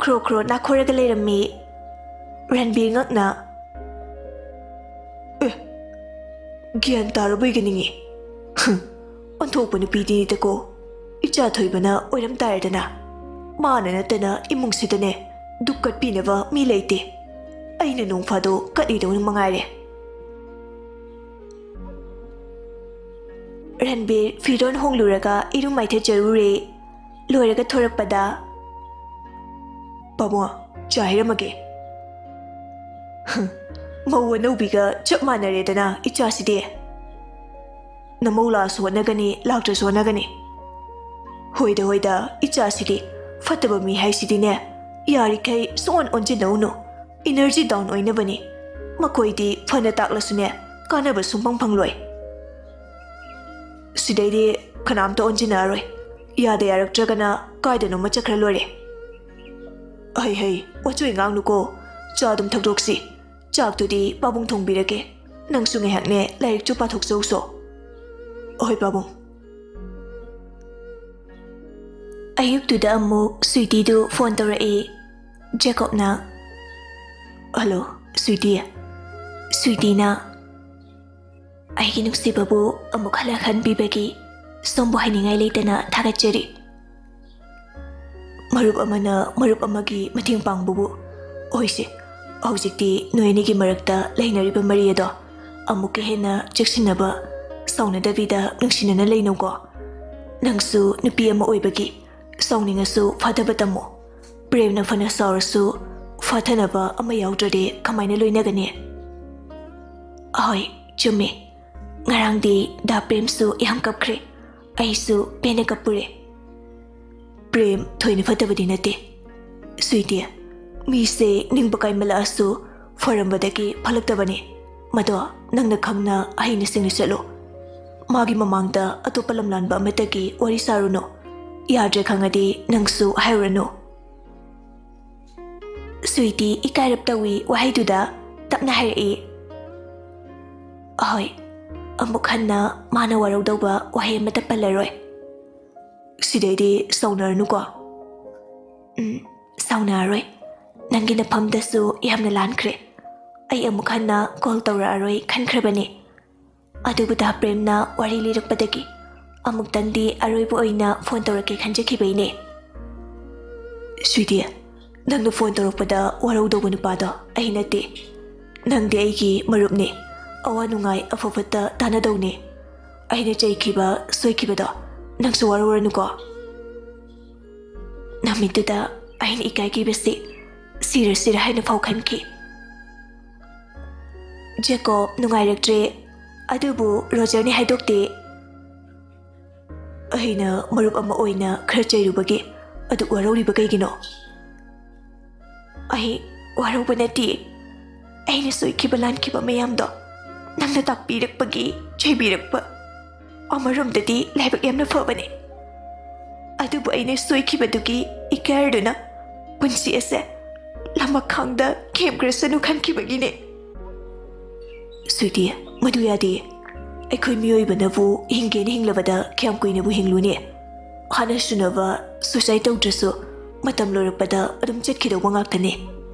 ꯈ꯭ꯔꯣ ꯈ꯭ꯔꯣ ꯅꯥꯈꯣꯔꯒ ꯂꯩꯔꯝꯃꯤ꯫ ꯔꯟꯕꯤꯔ ꯉꯛꯅ, "ꯑꯦ, ꯒ꯭ꯌꯥꯟ ꯇꯥꯔꯕꯣꯏꯒ ꯅꯤꯡꯉꯤ꯫ ꯍꯨꯝ, ꯑꯣꯟꯊꯣꯛꯄ ꯅꯨꯄꯤꯗꯤꯅꯤꯗꯀꯣ꯫ ꯏꯆꯥ ꯊꯣꯏꯕꯅ ꯑꯣꯏꯔꯝ ꯇꯥꯔꯦꯗꯅ꯫ ꯃꯥꯅ ꯅꯠꯇꯅ ꯏꯃꯨꯡꯁꯤꯗꯅꯦ ꯙꯨꯛ ꯀꯠꯄꯤꯅꯕ ꯃꯤ ꯂꯩꯇꯦ꯫ ꯑꯩꯅ ꯅꯣꯡ ꯐꯥꯗꯣꯛ ꯀꯠꯂꯤꯗꯧꯅ ꯃꯉꯥꯏꯔꯦ꯫" ꯔꯟꯕꯤꯔ ꯐꯤꯔꯣꯟ ꯍꯣꯡꯂꯨꯔꯒ ꯏꯔꯨ ꯃꯥꯏꯊꯖꯔꯨꯔꯦ꯫ ꯂꯣꯏꯔꯒ ꯊꯣꯔꯛꯄꯗ, "ꯄꯥꯕꯨꯡ, ꯆꯥ ꯍꯩꯔꯝꯃꯒꯦ꯫" "ꯍꯨꯝ, ꯃꯧ ꯑꯅꯧꯕꯤꯒ ꯆꯞ ꯃꯥꯟꯅꯔꯦꯗꯅ ꯏꯆꯥꯁꯤꯗꯤ꯫ ꯅꯃꯧ ꯂꯥꯛꯑꯁꯨ ꯍꯣꯠꯅꯒꯅꯤ, ꯂꯥꯛꯇ꯭ꯔꯁꯨ ꯍꯣꯠꯅꯒꯅꯤ꯫ ꯍꯣꯏꯗ, ꯍꯣꯏꯗ, ꯏꯆꯥꯁꯤꯗꯤ ꯐꯠꯇꯕ ꯃꯤ ꯍꯥꯏꯁꯤꯗꯤꯅꯦ, ꯌꯥꯔꯤꯈꯩ ꯁꯨꯡꯑꯣꯟ ꯑꯣꯟꯁꯤꯟꯅꯧꯅꯨ꯫ Energy down ꯑꯣꯏꯅꯕꯅꯤ꯫ ꯃꯈꯣꯏꯗꯤ ꯐꯅ ꯇꯥꯛꯂꯁꯨꯅꯦ, ꯀꯥꯟꯅꯕ ꯁꯨꯡꯐꯪ ꯐꯪꯂꯣꯏ꯫ ꯁꯤꯗꯩꯗꯤ ꯀꯅꯥꯝꯇ ꯑꯣꯟꯁꯤꯟꯅꯔꯔꯣꯏ꯫ ꯌꯥꯗ ꯌꯥꯔꯛꯇ꯭ꯔꯒꯅ ꯀꯥꯏꯗꯅꯣꯃ ꯆꯠꯈ꯭ꯔ ꯂꯣꯏꯔꯦ꯫" "ꯍꯩ ꯍꯩ, ꯋꯥꯆꯣꯏ ꯉꯥꯡꯅꯨꯀꯣ꯫ ꯆꯥ ꯑꯗꯨꯝ ꯊꯛꯇꯣꯛꯁꯤ꯫ ꯆꯥꯛꯇꯨꯗꯤ ꯄꯥꯕꯨꯡ ꯊꯣꯡꯕꯤꯔꯒꯦ꯫ ꯅꯪꯁꯨ ꯉꯥꯏꯍꯥꯛꯅꯦ ꯂꯥꯏꯔꯤꯛꯁꯨ ꯄꯥꯊꯣꯛꯆꯧꯁꯣ꯫" "ꯍꯣꯏ ꯄꯥꯕꯨꯡ꯫" ꯑꯌꯨꯛꯇꯨꯗ ꯑꯃꯨꯛ ꯁ꯭ꯋꯤꯇꯤꯗꯨ ꯐꯣꯟ ꯇꯧꯔꯛꯏ꯫ ꯖꯦꯀꯣꯕꯅ, "ꯍꯜꯂꯣ, ꯁ꯭ꯋꯤꯇꯤ꯫" ꯁ꯭ꯋꯤꯇꯤꯅ, "ꯑꯩꯒꯤ ꯅꯨꯡꯁꯤꯕꯕꯨ ꯑꯃꯨꯛ ꯍꯜꯂ ꯈꯟꯕꯤꯕꯒꯤ ꯁꯣꯝꯕꯨ ꯍꯥꯏꯅꯤꯡꯉꯥꯏ ꯂꯩꯇꯅ ꯊꯥꯒꯠꯆꯔꯤ꯫" ꯃꯔꯨꯞ ꯑꯃꯅ ꯃꯔꯨꯞ ꯑꯃꯒꯤ ꯃꯇꯦꯡ ꯄꯥꯡꯕꯕꯨ, ꯍꯣꯏꯁꯦ, ꯍꯧꯖꯤꯛꯇꯤ ꯅꯣꯏ ꯑꯅꯤꯒꯤ ꯃꯔꯛꯇ ꯂꯩꯅꯔꯤꯕ ꯃꯔꯤ ꯑꯗꯣ ꯑꯃꯨꯛꯀ ꯍꯦꯟꯅ ꯆꯦꯛꯁꯤꯟꯅꯕ, ꯁꯥꯎꯅꯗꯕꯤꯗ ꯅꯨꯡꯁꯤꯅꯅ ꯂꯩꯅꯧꯀꯣ꯫ ꯅꯪꯁꯨ ꯅꯨꯄꯤ ꯑꯃ ꯑꯣꯏꯕꯒꯤ ꯁꯥꯎꯅꯤꯡꯉꯁꯨ ꯐꯥꯊꯕ ꯇꯝꯃꯨ꯫ ꯄ꯭ꯔꯦꯝꯅ ꯐꯅ ꯁꯥꯎꯔꯁꯨ ꯐꯥꯊꯅꯕ ꯑꯃ ꯌꯥꯎꯗ꯭ꯔꯗꯤ ꯀꯃꯥꯏꯅ ꯂꯣꯏꯅꯒꯅꯤ? ꯑꯍꯣꯏ, ꯆꯨꯝꯃꯤ꯫ ꯉꯔꯥꯡꯗꯤ ꯗꯥ ꯄ꯭ꯔꯦꯝꯁꯨ ꯌꯥꯝ ꯀꯞꯈ꯭ꯔꯦ꯫ ꯑꯩꯁꯨ ꯄꯦꯟꯅ ꯀꯞꯄꯨꯔꯦ꯫ ꯄ꯭ꯔꯦꯝ ꯊꯣꯏꯅ ꯐꯠꯇꯕꯗꯤ ꯅꯠꯇꯦ꯫ ꯁ꯭ꯋꯤꯇꯤ, ꯃꯤꯁꯦ ꯅꯤꯡꯕ ꯀꯥꯏꯃꯜꯂꯛꯑꯁꯨ ꯐꯔꯝꯕꯗꯒꯤ ꯐꯠꯂꯛꯇꯕꯅꯤ꯫ ꯃꯗꯣ ꯅꯪꯅ ꯈꯪꯅ ꯍꯩꯅ ꯁꯤꯡꯅ ꯆꯠꯂꯨ꯫ ꯃꯥꯒꯤ ꯃꯃꯥꯡꯗ ꯑꯇꯣꯞꯄ ꯂꯝꯂꯥꯟꯕ ꯑꯃꯠꯇꯒꯤ ꯋꯥꯔꯤ ꯁꯥꯔꯨꯅꯨ꯫ ꯌꯥꯗ꯭ꯔꯦ ꯈꯪꯉꯗꯤ ꯅꯪꯁꯨ ꯍꯥꯏꯔꯨꯔꯅꯨ꯫ ꯁ꯭ꯋꯤꯇꯤ ꯏꯀꯥꯏꯔꯞ ꯇꯧꯏ ꯋꯥꯍꯩꯗꯨꯗ꯫ ꯇꯞꯅ ꯍꯥꯏꯔꯛꯏ, "ꯑꯍꯣꯏ, ꯑꯃꯨꯛ ꯍꯟꯅ ꯃꯥꯅ ꯋꯥꯔꯧꯗꯧꯕ ꯋꯥꯍꯩ ꯑꯃꯠꯇ ꯄꯜꯂꯔꯣꯏ꯫ ꯁꯤꯗꯩꯗꯤ ꯁꯥꯎꯅꯔꯅꯨꯀꯣ꯫" "ꯎꯝ, ꯁꯥꯎꯅꯔꯔꯣꯏ꯫ ꯅꯪꯒꯤ ꯅꯐꯝꯗꯁꯨ ꯌꯥꯝꯅ ꯂꯥꯟꯈ꯭ꯔꯦ꯫ ꯑꯩ ꯑꯃꯨꯛ ꯍꯟꯅ ꯀꯣꯜ ꯇꯧꯔꯛꯑꯔꯣꯏ ꯈꯟꯈ꯭ꯔꯕꯅꯤ꯫ ꯑꯗꯨꯕꯨ ꯗꯥ ꯄ꯭ꯔꯦꯝꯅ ꯋꯥꯔꯤ ꯂꯤꯔꯛꯄꯗꯒꯤ ꯑꯃꯨꯛꯇꯪꯗꯤ ꯑꯔꯣꯏꯕ ꯑꯣꯏꯅ ꯐꯣꯟ ꯇꯧꯔꯛꯀꯦ ꯈꯟꯖꯈꯤꯕꯩꯅꯦ꯫" "ꯁ꯭ꯋꯤꯇꯤ, ꯅꯪꯅ ꯐꯣꯟ ꯇꯧꯔꯛꯄꯗ ꯋꯥꯔꯧꯗꯧꯕ ꯅꯨꯄꯥꯗꯣ ꯑꯩ ꯅꯠꯇꯦ꯫ ꯅꯪꯗꯤ ꯑꯩꯒꯤ ꯃꯔꯨꯞꯅꯤ꯫ ꯑꯋꯥ ꯅꯨꯡꯉꯥꯏ ꯑꯐ ꯐꯠꯇ ꯇꯥꯟꯅꯗꯧꯅꯤ꯫ ꯑꯩꯅ ꯆꯩꯈꯤꯕ, ꯁꯣꯏꯈꯤꯕꯗꯣ ꯅꯪꯁꯨ ꯋꯥꯔꯧꯔꯅꯨꯀꯣ꯫" ꯅꯨꯃꯤꯠꯇꯨꯗ ꯑꯩꯅ ꯏꯀꯥꯏꯈꯤꯕꯁꯤ ꯁꯤꯔ ꯁꯤꯔ ꯍꯥꯏꯅ ꯐꯥꯎ ꯈꯟꯈꯤ꯫ ꯖꯦꯀꯣꯕ ꯅꯨꯡꯉꯥꯏꯔꯛꯇ꯭ꯔꯦ, ꯑꯗꯨꯕꯨ ꯔꯣꯖꯔꯅꯤ ꯍꯥꯏꯗꯣꯛꯇꯦ꯫ "ꯑꯩꯅ ꯃꯔꯨꯞ ꯑꯃ ꯑꯣꯏꯅ ꯈꯔ ꯆꯩꯔꯨꯕꯒꯤ ꯑꯗꯨꯛ ꯋꯥꯔꯧꯔꯤꯕ ꯀꯩꯒꯤꯅꯣ?" "ꯑꯩ ꯋꯥꯔꯧꯕ ꯅꯠꯇꯦ꯫ ꯑꯩꯅ ꯁꯣꯏꯈꯤꯕ ꯂꯥꯟꯈꯤꯕ ꯃꯌꯥꯝꯗꯣ ꯅꯪꯅ ꯇꯥꯛꯄꯤꯔꯛꯄꯒꯤ, ꯆꯩꯕꯤꯔꯛꯄ ꯑꯃꯔꯣꯝꯗꯗꯤ ꯂꯥꯏꯕꯛ ꯌꯥꯝꯅ ꯐꯕꯅꯤ꯫ ꯑꯗꯨꯕꯨ ꯑꯩꯅ ꯁꯣꯏꯈꯤꯕꯗꯨꯒꯤ ꯏꯀꯥꯏꯔꯗꯨꯅ ꯄꯨꯟꯁꯤ ꯑꯁꯦ ꯂꯃꯈꯥꯡꯗ ꯈꯦꯝꯈ꯭ꯔꯁꯅꯨ ꯈꯟꯈꯤꯕꯒꯤꯅꯦ꯫" "ꯁ꯭ꯋꯤꯇꯤ, ꯃꯗꯨ ꯌꯥꯗꯦ꯫ ꯑꯩꯈꯣꯏ ꯃꯤꯑꯣꯏꯕꯅꯕꯨ ꯍꯤꯡꯒꯦꯅ ꯍꯤꯡꯂꯕꯗ ꯀꯌꯥꯝ ꯀꯨꯏꯅꯕꯨ ꯍꯤꯡꯂꯨꯅꯤ? ꯍꯥꯟꯅ ꯁꯨꯅꯕ ꯁꯨꯁꯥꯏꯠ ꯇꯧꯗ꯭ꯔꯁꯨ ꯃꯇꯝ ꯂꯣꯏꯔꯛꯄꯗ ꯑꯗꯨꯝ ꯆꯠꯈꯤꯗꯧꯕ ꯉꯥꯛꯇꯅꯤ꯫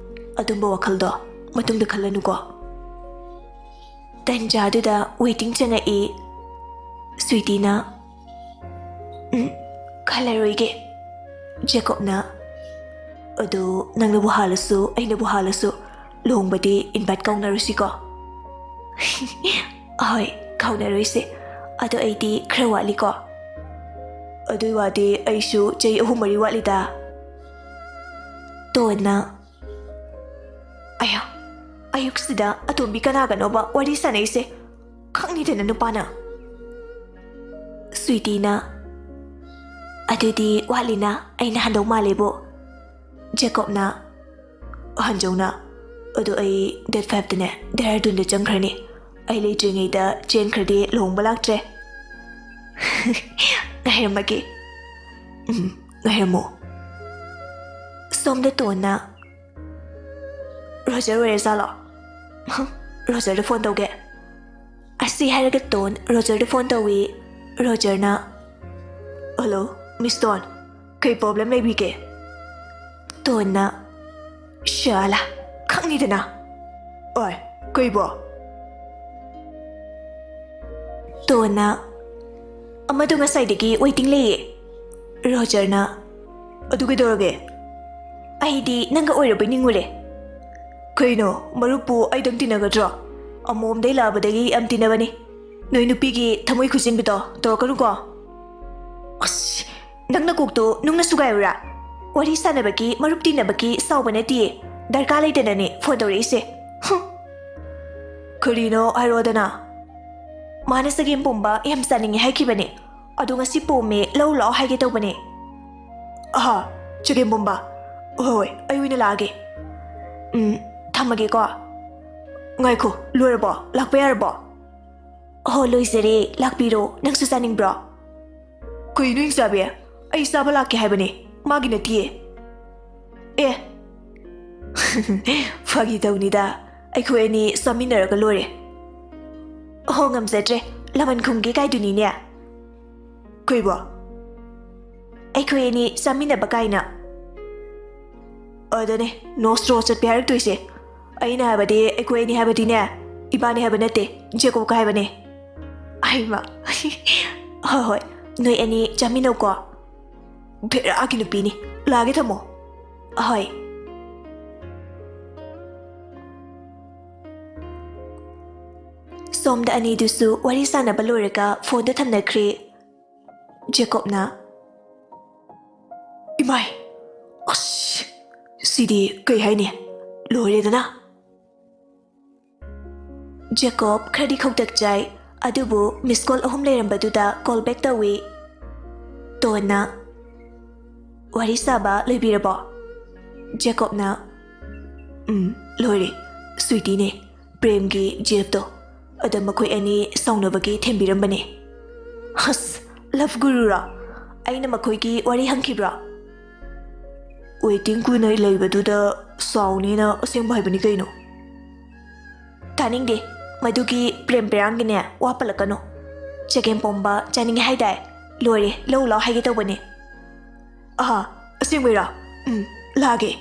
ꯑꯗꯨꯝꯕ ꯋꯥꯈꯜꯗꯣ ꯃꯇꯨꯡꯗ ꯈꯜꯂꯅꯨꯀꯣ꯫" ꯇꯟꯖꯥꯗꯨꯗ ꯋꯦꯇꯤꯡ ꯆꯪꯉꯛꯏ꯫ ꯁ꯭ꯋꯤꯇꯤꯅ, "ꯎꯝ, ꯈꯜꯂꯔꯣꯏꯒꯦ꯫" ꯖꯦꯀꯣꯕꯅ, "ꯑꯗꯨ ꯅꯪꯅꯕꯨ ꯍꯥꯜꯂꯁꯨ ꯑꯩꯅꯕꯨ ꯍꯥꯜꯂꯁꯨ ꯂꯨꯍꯣꯡꯕꯗꯤ invite ꯀꯧꯅꯔꯨꯁꯤꯀꯣ꯫ ꯑꯍꯣꯏ, ꯀꯧꯅꯔꯣꯏꯁꯦ꯫ ꯑꯗꯣ ꯑꯩꯗꯤ ꯈꯔ ꯋꯥꯠꯂꯤꯀꯣ꯫ ꯑꯗꯨꯏ ꯋꯥꯗꯤ ꯑꯩꯁꯨ ꯆꯍꯤ ꯑꯍꯨꯝ ꯃꯔꯤ ꯋꯥꯠꯂꯤꯗ꯫ ꯇꯣꯟꯅ, ꯑꯌꯥ, ꯑꯌꯨꯛꯁꯤꯗ ꯑꯇꯣꯝꯕꯤ ꯀꯅꯥꯒꯅꯣꯕ ꯋꯥꯔꯤ ꯁꯥꯟꯅꯩꯁꯦ? ꯈꯪꯅꯤꯗꯅ ꯅꯨꯄꯥꯅ꯫ ꯁ꯭ꯋꯤꯇꯤꯅ, ꯑꯗꯨꯗꯤ ꯋꯥꯠꯂꯤꯅ, ꯑꯩꯅ ꯍꯟꯗꯧ ꯃꯥꯜꯂꯦꯕꯣ꯫ ꯖꯦꯀꯣꯕꯅ, ꯍꯟꯖꯧꯅ, ꯑꯗꯣ ꯑꯩ date five ꯇꯅꯦ ꯗꯦꯍꯔꯥꯗꯨꯟꯗ ꯆꯪꯈ꯭ꯔꯅꯤ꯫ ꯑꯩ ꯂꯩꯇ꯭ꯔꯤꯉꯩꯗ ꯆꯦꯟꯈ꯭ꯔꯗꯤ ꯂꯨꯍꯣꯡꯕ ꯂꯥꯛꯇ꯭ꯔꯦ꯫ ꯉꯥꯏꯔꯝꯃꯒꯦ꯫ ꯎꯝ, ꯉꯥꯏꯔꯝꯃꯣ꯫ ꯁꯣꯝꯗ ꯇꯣꯟꯅ, ꯔꯣꯖꯔ ꯑꯣꯏꯔꯖꯥꯠꯂꯣ? ꯔꯣꯖꯔꯗ ꯐꯣꯟ ꯇꯧꯒꯦ꯫ ꯑꯁꯤ ꯍꯥꯏꯔꯒ ꯇꯣꯟ ꯔꯣꯖꯔꯗ ꯐꯣꯟ ꯇꯧꯏ꯫ ꯔꯣꯖꯔꯅ, ꯍꯜꯂꯣ, ꯃꯤꯁ ꯇꯣꯟ, ꯀꯩ problem ꯂꯩꯕꯤꯒꯦ? ꯇꯣꯟꯅ, ꯁꯥꯂꯥ, ꯈꯪꯅꯤꯗꯅ꯫ ꯑꯣꯏ, ꯀꯩꯕꯣ? ꯇꯣꯟꯅ, ꯑꯃꯗꯣ ꯉꯁꯥꯏꯗꯒꯤ waiting ꯂꯩꯌꯦ꯫ ꯔꯣꯖꯔꯅ, ꯑꯗꯨ ꯀꯩꯗꯧꯔꯒꯦ? ꯑꯩꯗꯤ ꯅꯪꯒ ꯑꯣꯏꯔꯕꯣꯏ ꯅꯤꯡꯉꯨꯔꯦ꯫ ꯀꯩꯅꯣ, ꯃꯔꯨꯞꯄꯨ ꯑꯩꯗꯪ ꯇꯤꯟꯅꯒꯗ꯭ꯔꯣ? ꯑꯃꯣꯝꯗꯩ ꯂꯥꯛꯑꯕꯗꯒꯤ ꯌꯥꯝ ꯇꯤꯟꯅꯕꯅꯤ꯫ ꯅꯣꯏ ꯅꯨꯄꯤꯒꯤ ꯊꯃꯣꯏ ꯈꯨꯖꯤꯟꯕꯤꯗꯣ ꯇꯧꯔꯛꯀꯅꯨꯀꯣ꯫ ꯑꯁ, ꯅꯪ ꯅꯀꯣꯛꯇꯣ ꯅꯨꯡꯅ ꯁꯨꯒꯥꯏꯔꯨꯔꯥ? ꯋꯥꯔꯤ ꯁꯥꯟꯅꯕꯒꯤ, ꯃꯔꯨꯞ ꯇꯤꯟꯅꯕꯒꯤ ꯁꯥꯎꯕ ꯅꯠꯇꯤꯌꯦ꯫ ꯗꯔꯀꯥꯔ ꯂꯩꯇꯅꯅꯦ ꯐꯣꯟ ꯇꯧꯔꯛꯏꯁꯦ꯫ ꯍꯨꯝ꯫ ꯀꯔꯤꯅꯣ ꯍꯥꯏꯔꯣꯗꯅ꯫ ꯃꯥꯅ ꯆꯒꯦꯝ ꯄꯣꯝꯕ ꯌꯥꯝ ꯆꯥꯅꯤꯡꯉꯦ ꯍꯥꯏꯈꯤꯕꯅꯦ꯫ ꯑꯗꯣ ꯉꯁꯤ ꯄꯣꯝꯃꯦ, ꯂꯧ ꯂꯥꯛꯑꯣ ꯍꯥꯏꯒꯦ ꯇꯧꯕꯅꯦ꯫ ꯑꯍꯥ, ꯆꯒꯦꯝ ꯄꯣꯝꯕ? ꯍꯣꯏ, ꯍꯣꯏ, ꯑꯩ ꯑꯣꯏꯅ ꯂꯥꯛꯑꯒꯦ꯫ ꯎꯝ, ꯊꯝꯃꯒꯦꯀꯣ꯫ ꯉꯥꯏꯈꯣ, ꯂꯣꯏꯔꯕꯣ? ꯂꯥꯛꯄ ꯌꯥꯔꯕꯣ? ꯍꯣ, ꯂꯣꯏꯖꯔꯦ, ꯂꯥꯛꯄꯤꯔꯣ꯫ ꯅꯪꯁꯨ ꯆꯥꯅꯤꯡꯕ꯭ꯔꯣ? ꯀꯩꯅꯣ, ꯏꯟꯆꯥꯕꯤ? ꯑꯩ ꯆꯥꯕ ꯂꯥꯛꯀꯦ ꯍꯥꯏꯕꯅꯦ, ꯃꯥꯒꯤ ꯅꯠꯇꯤꯌꯦ꯫ ꯑꯦ꯫ ꯐꯥꯒꯤ ꯇꯧꯅꯤꯗ, ꯑꯩꯈꯣꯏ ꯑꯅꯤ ꯆꯥꯃꯤꯟꯅꯔꯒ ꯂꯣꯏꯔꯦ꯫ ꯍꯣ, ꯉꯝꯖꯗ꯭ꯔꯦ, ꯂꯃꯟ ꯈꯨꯝꯒꯦ ꯀꯥꯏꯗꯨꯅꯤꯅꯦ꯫ ꯀꯩꯕꯣ? ꯑꯩꯈꯣꯏ ꯑꯅꯤ ꯆꯥꯃꯤꯟꯅꯕ ꯀꯥꯏꯅ꯫ ꯑꯗꯅꯦ, no straw ꯆꯠꯄꯤ ꯍꯥꯏꯔꯛꯇꯣꯏꯁꯦ꯫ ꯑꯩꯅ ꯍꯥꯏꯕꯗꯤ, ꯑꯩꯈꯣꯏ ꯑꯅꯤ ꯍꯥꯏꯕꯗꯤꯅꯦ, ꯏꯕꯥꯅꯤ ꯍꯥꯏꯕ ꯅꯠꯇꯦ, ꯖꯦꯀꯣꯕꯀ ꯍꯥꯏꯕꯅꯦ꯫ ꯍꯩꯃ꯫ ꯍꯣꯏ, ꯍꯣꯏ, ꯅꯣꯏ ꯑꯅꯤ ꯆꯥꯃꯤꯟꯅꯧꯀꯣ꯫ ꯕꯦꯔꯥꯒꯤ ꯅꯨꯄꯤꯅꯤ꯫ ꯂꯥꯛꯑꯒꯦ, ꯊꯝꯃꯣ꯫ ꯍꯣꯏ꯫ ꯁꯣꯝꯗ ꯑꯅꯤꯗꯨꯁꯨ ꯋꯥꯔꯤ ꯁꯥꯟꯅꯕ ꯂꯣꯏꯔꯒ ꯐꯣꯟꯗꯣ ꯊꯝꯅꯈ꯭ꯔꯦ꯫ ꯖꯦꯀꯣꯕꯅ, "ꯏꯃꯥꯏ, ꯑꯁ, ꯁꯤꯗꯤ ꯀꯩ ꯍꯥꯏꯅꯤ? ꯂꯣꯏꯔꯦꯗꯅ!" ꯖꯦꯀꯣꯕ ꯈꯔꯗꯤ ꯈꯧꯇꯛ ꯆꯥꯏ, ꯑꯗꯨꯕꯨ ꯃꯤꯁ ꯀꯣꯜ ꯑꯍꯨꯝ ꯂꯩꯔꯝꯕꯗꯨꯗ ꯀꯣꯜ ꯕꯦꯛ ꯇꯧꯏ꯫ ꯇꯣꯟꯅ, "ꯋꯥꯔꯤ ꯁꯥꯕ ꯂꯣꯏꯕꯤꯔꯕꯣ?" ꯖꯦꯀꯣꯕꯅ, "ꯎꯝ, ꯂꯣꯏꯔꯦ꯫ ꯁ꯭ꯋꯤꯇꯤꯅꯦ, ꯄ꯭ꯔꯦꯝꯒꯤ ꯖꯦꯐꯇꯣ꯫ ꯑꯗ ꯃꯈꯣꯏ ꯑꯅꯤ ꯁꯥꯎꯅꯕꯒꯤ ꯊꯦꯝꯕꯤꯔꯝꯕꯅꯦ꯫" "ꯍꯁ, ꯂꯚ ꯒꯨꯔꯨꯔꯣ? ꯑꯩꯅ ꯃꯈꯣꯏꯒꯤ ꯋꯥꯔꯤ ꯍꯪꯈꯤꯕ꯭ꯔꯣ?" "ꯋꯦꯇꯤꯡ ꯀꯨꯏꯅ ꯂꯩꯕꯗꯨꯗ ꯁꯥꯎꯅꯤꯅ ꯑꯁꯦꯡꯕ ꯍꯥꯏꯕꯅꯤ ꯀꯩꯅꯣ꯫" "ꯇꯥꯅꯤꯡꯗꯦ, ꯃꯗꯨꯒꯤ ꯄ꯭ꯔꯦꯝ ꯄꯦꯔꯥꯡꯒꯤꯅꯦ ꯋꯥ ꯄꯜꯂꯛꯀꯅꯨ꯫ ꯆꯒꯦꯝ ꯄꯣꯝꯕ ꯆꯥꯅꯤꯡꯉꯦ ꯍꯥꯏꯗꯥꯏ? ꯂꯣꯏꯔꯦ, ꯂꯧ ꯂꯥꯎ ꯍꯥꯏꯒꯦ ꯇꯧꯕꯅꯦ꯫" "ꯑꯍꯥ, ꯑꯁꯦꯡꯕꯩꯔꯣ? ꯎꯝ, ꯂꯥꯛꯑꯒꯦ꯫"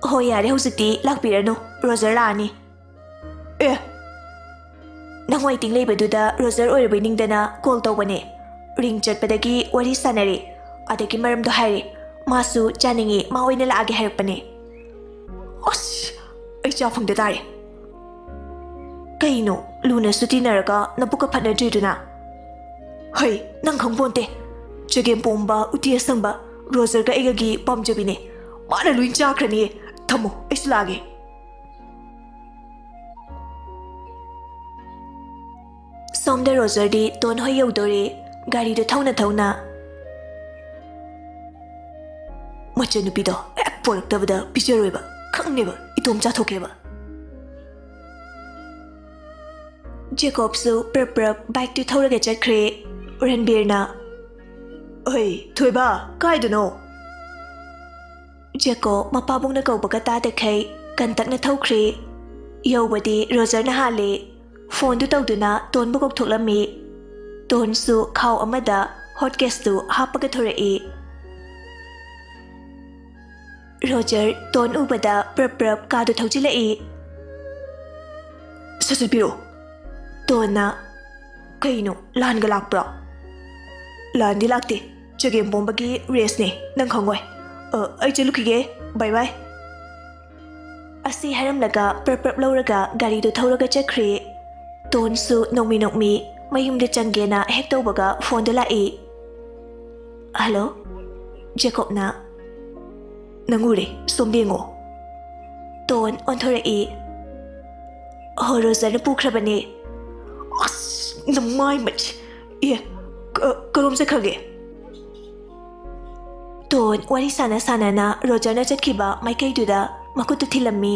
"ꯍꯣꯏ, ꯌꯥꯔꯦ, ꯍꯧꯖꯤꯛꯇꯤ ꯂꯥꯛꯄꯤꯔꯅꯨ, ꯔꯣꯖꯔ ꯂꯥꯛꯑꯅꯤ꯫" "ꯑꯦ, ꯅꯪ ꯋꯦꯇꯤꯡ ꯂꯩꯕꯗꯨꯗ ꯔꯣꯖꯔ ꯑꯣꯏꯔꯕꯣꯏ ꯅꯤꯡꯗꯅ ꯀꯣꯜ ꯇꯧꯕꯅꯦ꯫ ꯔꯤꯡ ꯆꯠꯄꯗꯒꯤ ꯋꯥꯔꯤ ꯁꯥꯟꯅꯔꯦ, ꯑꯗꯒꯤ ꯃꯔꯝꯗꯣ ꯍꯥꯏꯔꯦ꯫ ꯃꯥꯁꯨ ꯆꯥꯅꯤꯡꯉꯤ, ꯃꯥ ꯑꯣꯏꯅ ꯂꯥꯛꯑꯒꯦ ꯍꯥꯏꯔꯛꯄꯅꯦ꯫" "ꯑꯁ, ꯑꯩ ꯆꯥ ꯐꯪꯗ ꯇꯥꯔꯦ꯫" "ꯀꯩꯅꯣ, ꯂꯨꯅꯁꯨ ꯇꯤꯟꯅꯔꯒ ꯅꯕꯨꯛꯀ ꯐꯠꯅꯗ꯭ꯔꯤꯗꯨꯅ?" "ꯍꯩ, ꯅꯪ ꯈꯪꯄꯣꯟꯇꯦ꯫ ꯆꯒꯦꯝ ꯄꯣꯝꯕ, ꯎꯇꯤ ꯑꯁꯪꯕ, ꯔꯣꯖꯔꯒ ꯑꯩꯒꯒꯤ ꯄꯥꯝꯖꯕꯤꯅꯦ꯫ ꯃꯥꯅ ꯂꯣꯏ ꯆꯥꯈ꯭ꯔꯅꯤꯌꯦ꯫ ꯊꯝꯃꯣ, ꯑꯩꯁꯨ ꯂꯥꯛꯑꯒꯦ꯫" ꯁꯣꯝꯗ ꯔꯣꯖꯔꯗꯤ ꯇꯣꯟ ꯍꯣꯏ ꯌꯧꯗꯣꯔꯦ꯫ ꯒꯥꯔꯤꯗꯣ ꯊꯧꯅ ꯊꯧꯅ, "ꯃꯆꯟꯅꯨꯄꯤꯗꯣ ꯍꯦꯛ ꯄꯣꯔꯛꯇꯕꯗ ꯄꯤꯖꯔꯣꯏꯕ, ꯈꯪꯅꯦꯕ, ꯏꯇꯣꯝ ꯆꯥꯊꯣꯛꯀꯦꯕ꯫" ꯖꯦꯀꯣꯕꯁꯨ ꯄ꯭ꯔꯞ ꯄ꯭ꯔꯞ ꯕꯥꯏꯛꯇꯨ ꯊꯧꯔꯒ ꯆꯠꯈ꯭ꯔꯦ꯫ ꯔꯟꯕꯤꯔꯅ, "ꯑꯣꯏ, ꯊꯣꯏꯕ, ꯀꯥꯏꯗꯅꯣ?" ꯖꯦꯀꯣꯕ ꯃꯄꯥꯕꯨꯡꯅ ꯀꯧꯕꯒ ꯇꯥꯗꯈꯩ ꯀꯟꯇꯛꯅ ꯊꯧꯈ꯭ꯔꯦ꯫ ꯌꯧꯕꯗꯤ ꯔꯣꯖꯔꯅ ꯍꯥꯜꯂꯦ꯫ ꯐꯣꯟꯗꯨ ꯇꯧꯗꯨꯅ ꯇꯣꯟꯕꯨ ꯀꯧꯊꯣꯛꯂꯝꯃꯤ꯫ ꯇꯣꯟꯁꯨ ꯈꯥꯎ ꯑꯃꯗ ꯍꯣꯠ ꯀꯦꯁꯇꯨ ꯍꯥꯞꯄꯒ ꯊꯣꯔꯛꯏ꯫ ꯔꯣꯖꯔ ꯇꯣꯟ ꯎꯕꯗ ꯄ꯭ꯔꯞ ꯄ꯭ꯔꯞ ꯀꯥꯗꯨ ꯊꯧꯖꯤꯜꯂꯛꯏ꯫ "ꯁꯠ ꯁꯠ ꯄꯤꯔꯛꯑꯣ꯫" ꯇꯣꯟꯅ, "ꯀꯩꯅꯣ, ꯂꯥꯟꯒ ꯂꯥꯛꯄ꯭ꯔꯣ?" "ꯂꯥꯟꯗꯤ ꯂꯥꯛꯇꯦ꯫ ꯆꯒꯦꯝ ꯄꯣꯝꯕꯒꯤ ꯔꯦꯁꯅꯦ, ꯅꯪ ꯈꯪꯉꯣꯏ꯫ ꯑ, ꯑꯩ ꯆꯠꯂꯨꯈꯤꯒꯦ꯫ ꯕꯥꯏ ꯕꯥꯏ꯫" ꯑꯁꯤ ꯍꯥꯏꯔꯝꯂꯒ ꯄ꯭ꯔꯞ ꯄ꯭ꯔꯞ ꯂꯧꯔꯒ ꯒꯥꯔꯤꯗꯨ ꯊꯧꯔꯒ ꯆꯠꯈ꯭ꯔꯦ꯫ ꯇꯣꯟꯁꯨ ꯅꯣꯛꯃꯤ ꯅꯣꯛꯃꯤ ꯃꯌꯨꯝꯗ ꯆꯪꯒꯦꯅ ꯍꯦꯛ ꯇꯧꯕꯒ ꯐꯣꯟꯗꯣ ꯂꯥꯛꯏ꯫ "ꯍꯜꯂꯣ?" ꯖꯦꯀꯣꯕꯅ, "ꯅꯪ ꯎꯔꯦ, ꯁꯣꯝꯗ ꯌꯦꯡꯉꯣ꯫" ꯇꯣꯟ ꯑꯣꯟꯊꯣꯔꯛꯏ꯫ "ꯍꯣ, ꯔꯣꯖꯔꯅ ꯄꯨꯈ꯭ꯔꯕꯅꯦ꯫" "ꯑꯁ, ꯅꯃꯥꯏ ꯃꯠ-, ꯑꯦ, ꯀ-, ꯀꯔꯣꯝ ꯆꯠꯈ꯭ꯔꯒꯦ?" ꯇꯣꯟ ꯋꯥꯔꯤ ꯁꯥꯟꯅ ꯁꯥꯟꯅꯅ ꯔꯣꯖꯔꯅ ꯆꯠꯈꯤꯕ ꯃꯥꯏꯀꯩꯗꯨꯗ ꯃꯈꯨꯠꯇꯨ ꯊꯤꯜꯂꯝꯃꯤ꯫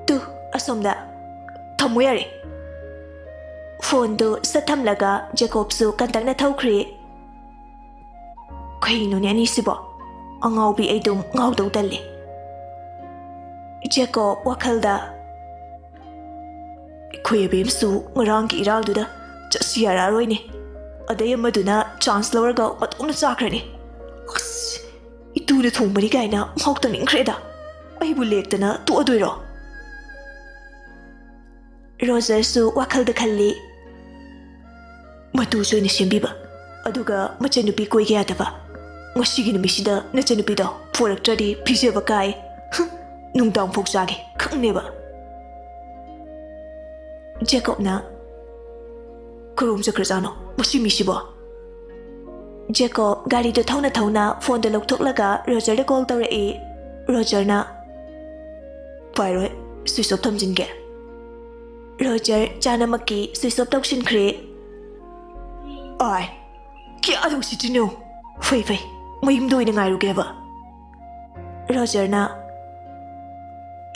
"ꯇꯨ, ꯑꯁꯣꯝꯗ꯫ ꯊꯝꯃꯨ ꯌꯥꯔꯦ꯫" ꯐꯣꯟꯗꯨ ꯁꯠ ꯊꯝꯂꯒ ꯖꯦꯀꯣꯕꯁꯨ ꯀꯟꯇꯛꯅ ꯊꯧꯈ꯭ꯔꯦ꯫ "ꯀꯩꯅꯣꯅꯦ ꯑꯅꯤꯁꯤꯕꯣ? ꯑꯉꯥꯎꯕꯤ, ꯑꯩ ꯑꯗꯨꯝ ꯉꯥꯎꯗꯧ ꯇꯜꯂꯤ꯫" ꯖꯦꯀꯣꯕ ꯋꯥꯈꯜꯗ, "ꯑꯩꯈꯣꯏ ꯑꯕꯦꯝꯁꯨ ꯉꯔꯥꯡꯒꯤ ꯏꯔꯥꯡꯗꯨꯗ ꯆꯠꯁꯤ ꯌꯥꯔꯛꯑꯔꯣꯏꯅꯦ꯫ ꯑꯗꯩ ꯑꯃꯗꯨꯅ ꯆꯥꯟꯁ ꯂꯧꯔꯒ ꯃꯇꯣꯝꯅ ꯆꯥꯈ꯭ꯔꯅꯤ꯫ ꯑꯁ, ꯏꯇꯨꯅ ꯊꯣꯡꯕꯅꯤ ꯀꯥꯏꯅ ꯃꯍꯥꯎ ꯇꯪꯅꯤꯡꯈ꯭ꯔꯦꯗ꯫ ꯑꯩꯕꯨ ꯂꯦꯛꯇꯅ ꯇꯣꯛꯑꯗꯣꯏꯔꯣ?" ꯔꯣꯖꯔꯁꯨ ꯋꯥꯈꯜꯗ ꯈꯜꯂꯤ꯫ "ꯃꯇꯨꯁꯨ ꯑꯩꯅ ꯁꯦꯝꯕꯤꯕ, ꯑꯗꯨꯒ ꯃꯆꯟꯅꯨꯄꯤ ꯀꯣꯏꯒꯦ ꯌꯥꯗꯕ꯫ ꯉꯁꯤꯒꯤ ꯅꯨꯃꯤꯠꯁꯤꯗ ꯅꯆꯟꯅꯨꯄꯤꯗꯣ ꯄꯣꯔꯛꯇ꯭ꯔꯗꯤ ꯄꯤꯖꯕ ꯀꯥꯏ꯫ ꯍꯨꯝ, ꯅꯨꯡꯗꯥꯡ ꯐꯥꯎ ꯆꯥꯒꯦ ꯈꯪꯅꯦꯕ꯫" ꯖꯦꯀꯣꯕꯅ, "ꯀꯔꯣꯝ ꯆꯠꯈ꯭ꯔꯖꯥꯠꯅꯣ ꯃꯁꯤ ꯃꯤꯁꯤꯕꯣ?" ꯖꯦꯀꯣꯕ ꯒꯥꯔꯤꯗꯨ ꯊꯧꯅ ꯊꯧꯅ ꯐꯣꯟꯗꯨ ꯂꯧꯊꯣꯛꯂꯒ ꯔꯣꯖꯔꯗ ꯀꯣꯜ ꯇꯧꯔꯛꯏ꯫ ꯔꯣꯖꯔꯅ, "ꯄꯥꯏꯔꯣꯏ, ꯁ꯭ꯋꯤꯆ ꯑꯣꯐ ꯊꯝꯖꯤꯟꯒꯦ꯫" ꯔꯣꯖꯔ ꯆꯥꯅꯃꯛꯀꯤ ꯁ꯭ꯋꯤꯆ ꯑꯣꯐ ꯇꯧꯁꯤꯟꯈ꯭ꯔꯦ꯫ "ꯑꯥꯏ, ꯀꯌꯥꯗ ꯎꯁꯤꯠꯇ꯭ꯔꯤꯅꯣ? ꯐꯩ, ꯐꯩ, ꯃꯌꯨꯝꯗ ꯑꯣꯏꯅ ꯉꯥꯏꯔꯨꯒꯦꯕ꯫" ꯔꯣꯖꯔꯅ,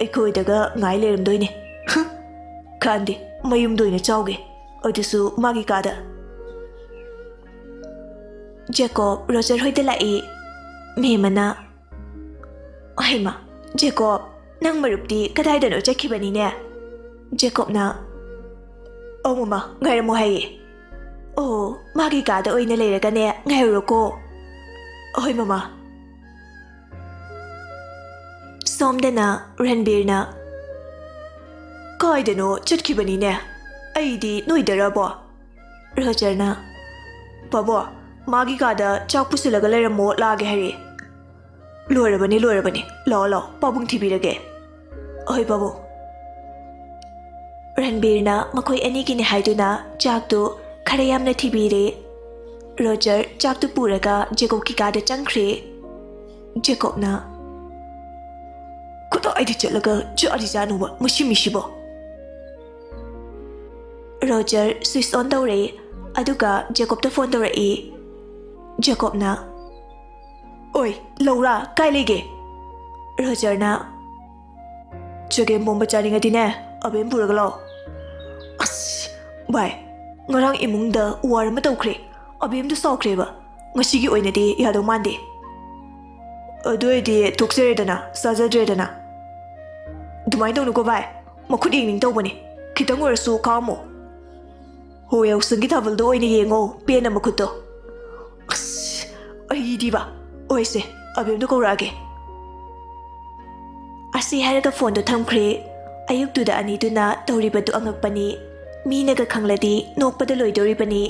"ꯑꯩꯈꯣꯏꯗꯒ ꯉꯥꯏ ꯂꯩꯔꯝꯗꯣꯏꯅꯦ꯫" "ꯍꯨꯝ, ꯀꯥꯟꯗꯦ, ꯃꯌꯨꯝꯗ ꯑꯣꯏꯅ ꯆꯥꯎꯒꯦ, ꯑꯗꯨꯁꯨ ꯃꯥꯒꯤ ꯀꯥꯗ꯫" ꯖꯦꯀꯣꯕ ꯔꯣꯖꯔ ꯍꯣꯏꯗ ꯂꯥꯛꯏ꯫ ꯃꯦꯃꯅ, "ꯍꯩꯃ, ꯖꯦꯀꯣꯕ, ꯅꯪ ꯃꯔꯨꯞꯇꯤ ꯀꯗꯥꯏꯗꯅꯣ ꯆꯠꯈꯤꯕꯅꯤꯅꯦ?" ꯖꯦꯀꯣꯕꯅ, "ꯑꯧ ꯃꯃꯥ, ꯉꯥꯏꯔꯝꯃꯣ ꯍꯥꯏꯌꯦ꯫" "ꯑꯣ, ꯃꯥꯒꯤ ꯀꯥꯗ ꯑꯣꯏꯅ ꯂꯩꯔꯒꯅꯦ ꯉꯥꯏꯔꯨꯔꯣꯀꯣ꯫" "ꯍꯣꯏ ꯃꯃꯥ꯫" ꯁꯣꯝꯗꯅ ꯔꯟꯕꯤꯔꯅ, "ꯀꯥꯏꯗꯅꯣ ꯆꯠꯈꯤꯕꯅꯤꯅꯦ, ꯑꯩꯗꯤ ꯅꯣꯏꯗꯔꯕꯣ?" ꯔꯣꯖꯔꯅ, "ꯄꯥꯕꯣ, ꯃꯥꯒꯤ ꯀꯥꯗ ꯆꯥꯛ ꯄꯨꯁꯤꯜꯂꯒ ꯂꯩꯔꯝꯃꯣ, ꯂꯥꯛꯑꯒꯦ ꯍꯥꯏꯔꯛꯑꯦ꯫" "ꯂꯣꯏꯔꯕꯅꯤ, ꯂꯣꯏꯔꯕꯅꯤ, ꯂꯥꯛꯑꯣ, ꯂꯥꯛꯑꯣ, ꯄꯥꯕꯨꯡ ꯊꯤꯕꯤꯔꯒꯦ꯫" "ꯑꯍꯣꯏ ꯄꯥꯕꯨꯡ꯫" ꯔꯟꯕꯤꯔꯅ ꯃꯈꯣꯏ ꯑꯅꯤꯒꯤꯅꯤ ꯍꯥꯏꯗꯨꯅ ꯆꯥꯛꯇꯨ ꯈꯔ ꯌꯥꯝꯅ ꯊꯤꯕꯤꯔꯦ꯫ ꯔꯣꯖꯔ ꯆꯥꯛꯇꯨ ꯄꯨꯔꯒ ꯖꯦꯀꯣꯕꯀꯤ ꯀꯥꯗ ꯆꯪꯈ꯭ꯔꯦ꯫ ꯖꯦꯀꯣꯕꯅ, "ꯀꯗꯥꯏꯗ ꯆꯠꯂꯒ ꯆꯥꯔꯤ ꯆꯥꯅꯣꯕ ꯃꯁꯤ ꯃꯤꯁꯤꯕꯣ?" ꯔꯣꯖꯔ switch on ꯇꯧꯔꯦ, ꯑꯗꯨꯒ ꯖꯦꯀꯣꯕꯇ ꯐꯣꯟ ꯇꯧꯔꯛꯏ꯫ ꯖꯦꯀꯣꯕꯅ, "ꯑꯣꯏ, ꯂꯧꯔꯥ? ꯀꯥꯏ ꯂꯩꯒꯦ?" ꯔꯣꯖꯔꯅ, "ꯆꯒꯦꯝ ꯄꯣꯝꯕ ꯆꯥꯅꯤꯡꯉꯗꯤꯅꯦ, ꯑꯕꯦꯝ ꯄꯨꯔꯒ ꯂꯥꯛꯑꯣ꯫" ꯑꯁ, ꯚꯥꯏ, ꯉꯔꯥꯡ ꯏꯃꯨꯡꯗ war ꯑꯃ ꯇꯧꯈ꯭ꯔꯦ꯫ ꯑꯕꯦꯝꯗꯣ ꯁꯥꯎꯈ꯭ꯔꯦꯕ꯫ ꯉꯁꯤꯒꯤ ꯑꯣꯏꯅꯗꯤ ꯌꯥꯗꯧ ꯃꯥꯟꯗꯦ꯫ ꯑꯗꯨ ꯑꯣꯏꯔꯗꯤ ꯊꯣꯛꯆꯔꯦꯗꯅ, ꯆꯥꯖꯗ꯭ꯔꯦꯗꯅ꯫ ꯑꯗꯨꯃꯥꯏꯅ ꯇꯧꯅꯨꯀꯣ ꯚꯥꯏ, ꯃꯈꯨꯠ ꯌꯦꯡꯅꯤꯡ ꯇꯧꯕꯅꯦ꯫ ꯈꯤꯇꯪ ꯑꯣꯏꯔꯁꯨ ꯈꯥꯛꯑꯝꯃꯣ꯫ ꯍꯣ, ꯌꯥꯎꯁꯪꯒꯤ ꯊꯥꯕꯜꯗꯣ ꯑꯣꯏꯅ ꯌꯦꯡꯉꯣ, ꯄꯦꯟꯅ ꯃꯈꯨꯠꯇꯣ꯫ ꯑꯁ, ꯑꯩꯗꯤꯕ꯫ ꯍꯣꯏꯁꯦ, ꯑꯕꯦꯝꯗꯣ ꯀꯧꯔꯛꯑꯒꯦ꯫ ꯑꯁꯤ ꯍꯥꯏꯔꯒ ꯐꯣꯟꯗꯣ ꯊꯝꯈ꯭ꯔꯦ꯫ ꯑꯌꯨꯛꯇꯨꯗ ꯑꯅꯤꯗꯨꯅ ꯇꯧꯔꯤꯕꯗꯨ ꯑꯉꯛꯄꯅꯤ꯫ ꯃꯤꯅꯒ ꯈꯪꯂꯗꯤ ꯅꯣꯛꯄꯗ ꯂꯣꯏꯗꯣꯔꯤꯕꯅꯤ꯫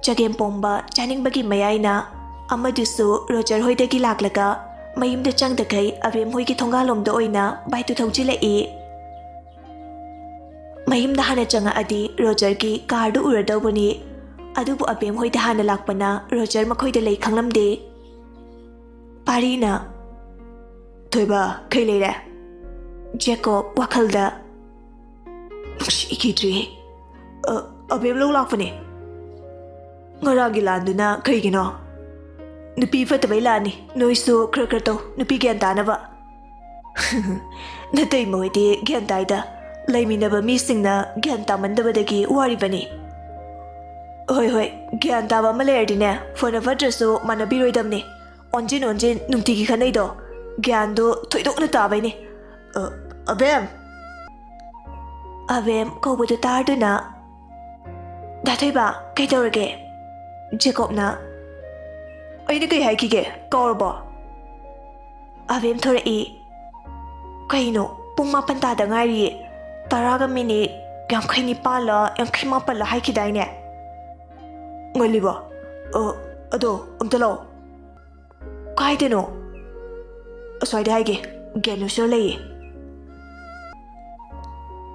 ꯆꯒꯦꯝ ꯄꯣꯝꯕ ꯆꯥꯅꯤꯡꯕꯒꯤ ꯃꯌꯥꯏꯅ ꯑꯃꯗꯨꯁꯨ ꯔꯣꯖꯔ ꯍꯣꯏꯗꯒꯤ ꯂꯥꯛꯂꯒ ꯃꯌꯨꯝꯗ ꯆꯪꯗꯈꯩ ꯑꯕꯦꯝ ꯍꯣꯏꯒꯤ ꯊꯣꯡꯒꯥꯜꯂꯣꯝꯗ ꯑꯣꯏꯅ bike ꯇꯨ ꯊꯧꯖꯤꯜꯂꯛꯏ꯫ ꯃꯌꯨꯝꯗ ꯍꯥꯟꯅ ꯆꯪꯉꯛꯑꯗꯤ ꯔꯣꯖꯔꯒꯤ car ꯗꯨ ꯎꯔꯗꯧꯕꯅꯤ꯫ ꯑꯗꯨꯕꯨ ꯑꯕꯦꯝ ꯍꯣꯏꯗ ꯍꯥꯟꯅ ꯂꯥꯛꯄꯅ ꯔꯣꯖꯔ ꯃꯈꯣꯏꯗ ꯂꯩ ꯈꯪꯂꯝꯗꯦ꯫ ꯄꯥꯔꯤꯅ, "ꯊꯣꯏꯕ, ꯀꯩ ꯂꯩꯔꯦ?" ꯖꯦꯀꯣꯕ ꯋꯥꯈꯜꯗ, "ꯅꯨꯡꯁꯤꯈꯤꯗ꯭ꯔꯦ꯫ ꯑ, ꯑꯕꯦꯝ ꯂꯧ ꯂꯥꯛꯄꯅꯦ꯫ ꯉꯔꯥꯡꯒꯤ ꯂꯥꯟꯗꯨꯅ ꯀꯩꯒꯤꯅꯣ? ꯅꯨꯄꯤ ꯐꯠꯇꯕꯩ ꯂꯥꯟꯅꯤ꯫ ꯅꯣꯏꯁꯨ ꯈꯔ ꯈꯔ ꯇꯧ, ꯅꯨꯄꯤ ꯒ꯭ꯌꯥꯟ ꯇꯥꯅꯕ꯫" "ꯅꯇꯩꯃ ꯍꯣꯏꯗꯤ ꯒ꯭ꯌꯥꯟ ꯇꯥꯏꯗ꯫ ꯂꯩꯃꯤꯟꯅꯕ ꯃꯤꯁꯤꯡꯅ ꯒ꯭ꯌꯥꯟ ꯇꯥꯃꯟꯗꯕꯗꯒꯤ ꯋꯥꯔꯤꯕꯅꯤ꯫" "ꯍꯣꯏ, ꯍꯣꯏ, ꯒ꯭ꯌꯥꯟ ꯇꯥꯕ ꯑꯃ ꯂꯩꯔꯗꯤꯅꯦ, ꯐꯅ ꯐꯠꯇ꯭ꯔꯁꯨ ꯃꯥꯟꯅꯕꯤꯔꯣꯏꯗꯕꯅꯤ꯫ ꯑꯣꯟꯖꯤꯟ ꯑꯣꯟꯖꯤꯟ ꯅꯨꯡꯇꯤꯒꯤ ꯈꯠꯅꯩꯗꯣ, ꯒ꯭ꯌꯥꯟꯗꯣ ꯊꯣꯏꯗꯣꯛꯅ ꯇꯥꯕꯩꯅꯤ꯫" "ꯑ, ꯑꯕꯦꯝ!" ꯑꯕꯦꯝ ꯀꯧꯕꯗꯨ ꯇꯥꯔꯗꯨꯅ, "ꯗꯥ ꯊꯣꯏꯕ, ꯀꯩꯗꯧꯔꯒꯦ?" ꯖꯦꯀꯣꯕꯅ, "ꯑꯩꯅ ꯀꯩ ꯍꯥꯏꯈꯤꯒꯦ? ꯀꯥꯎꯔꯕꯣ?" ꯑꯕꯦꯝ ꯊꯣꯔꯛꯏ꯫ "ꯀꯩꯅꯣ, ꯄꯨꯡ ꯃꯥꯄꯟ ꯇꯥꯗ ꯉꯥꯏꯔꯤꯌꯦ꯫ ꯇꯔꯥꯒ ꯃꯤꯅꯤꯠ ꯌꯥꯡꯈꯩ ꯅꯤꯄꯥꯜꯂ ꯌꯥꯡꯈꯩ ꯃꯥꯄꯜꯂ ꯍꯥꯏꯈꯤꯗꯥꯏꯅꯦ?" "ꯉꯜꯂꯤꯕꯣ? ꯑ, ꯑꯗꯣ ꯑꯝꯇ ꯂꯥꯛꯑꯣ꯫" "ꯀꯥꯏꯗꯅꯣ?" "ꯑꯁ꯭ꯋꯥꯏꯗ ꯍꯥꯏꯒꯦ, ꯒ꯭ꯌꯥꯅꯦꯁꯣꯔ ꯂꯩꯌꯦ꯫"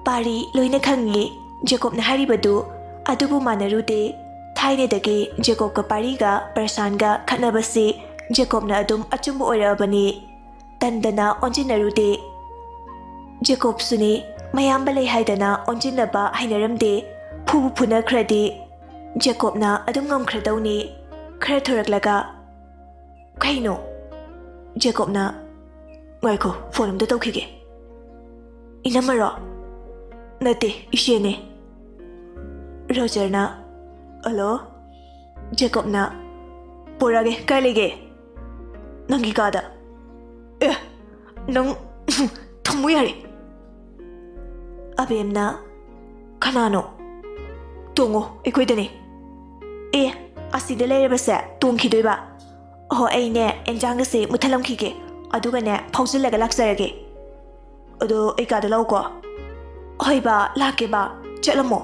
ꯄꯥꯔꯤ ꯂꯣꯏꯅ ꯈꯪꯉꯤ꯫ ꯖꯦꯀꯣꯕꯅ ꯍꯥꯏꯔꯤꯕꯗꯨ ꯑꯗꯨꯕꯨ ꯃꯥꯟꯅꯔꯨꯗꯦ꯫ ꯊꯥꯏꯅꯗꯒꯤ ꯖꯦꯀꯣꯕꯀ ꯄꯥꯔꯤꯒ ꯄ꯭ꯔꯁꯥꯟꯒ ꯈꯠꯅꯕꯁꯤ ꯖꯦꯀꯣꯕꯅ ꯑꯗꯨꯝ ꯑꯆꯨꯝꯕ ꯑꯣꯏꯔꯛꯑꯕꯅꯤ꯫ ꯇꯟꯗꯅ ꯑꯣꯟꯁꯤꯟꯅꯔꯨꯗꯦ꯫ ꯖꯦꯀꯣꯕꯁꯨꯅꯤ, ꯃꯌꯥꯝꯕ ꯂꯩ ꯍꯥꯏꯗꯅ ꯑꯣꯟꯁꯤꯟꯅꯕ ꯍꯩꯅꯔꯝꯗꯦ꯫ ꯐꯨꯕꯨ ꯐꯨꯅꯈ꯭ꯔꯗꯤ ꯖꯦꯀꯣꯕꯅ ꯑꯗꯨꯝ ꯉꯝꯈ꯭ꯔꯗꯧꯅꯤ꯫ ꯈꯔ ꯊꯣꯔꯛꯂꯒ, "ꯀꯩꯅꯣ?" ꯖꯦꯀꯣꯕꯅ, "ꯉꯥꯏꯈꯣ, ꯐꯣꯟ ꯑꯝꯇ ꯇꯧꯈꯤꯒꯦ꯫" "ꯏꯅꯝꯃꯔꯣ?" "ꯅꯠꯇꯦ, ꯏꯆꯦꯅꯦ꯫" ꯔꯣꯖꯔꯅ, "ꯍꯜꯂꯣ?" ꯖꯦꯀꯣꯕꯅ, "ꯄꯨꯔꯛꯑꯒꯦ, ꯀꯥꯏ ꯂꯩꯒꯦ?" "ꯅꯪꯒꯤ ꯀꯥꯗ꯫" "ꯑꯦ, ꯅꯪ, ꯊꯝꯃꯨ ꯌꯥꯔꯦ꯫" ꯑꯕꯦꯝꯅ, "ꯀꯅꯥꯅꯣ?" "ꯇꯣꯡꯉꯣ, ꯑꯩꯈꯣꯏꯗꯅꯦ꯫" "ꯑꯦ, ꯑꯁꯤꯗ ꯂꯩꯔꯕꯁꯦ ꯇꯣꯡꯈꯤꯗꯣꯏꯕ? ꯑꯍꯣ, ꯑꯩꯅꯦ ꯑꯦꯟꯖꯥꯡꯒꯁꯦ ꯃꯨꯠꯊꯠꯂꯝꯈꯤꯒꯦ, ꯑꯗꯨꯒꯅꯦ ꯐꯥꯎꯖꯤꯜꯂꯒ ꯂꯥꯛꯆꯔꯒꯦ꯫" "ꯑꯗꯣ ꯑꯩ ꯀꯥꯗ ꯂꯥꯛꯎꯀꯣ꯫" "ꯍꯣꯏ ꯕꯥ, ꯂꯥꯛꯀꯦ ꯕꯥ, ꯆꯠꯂꯝꯃꯣ꯫"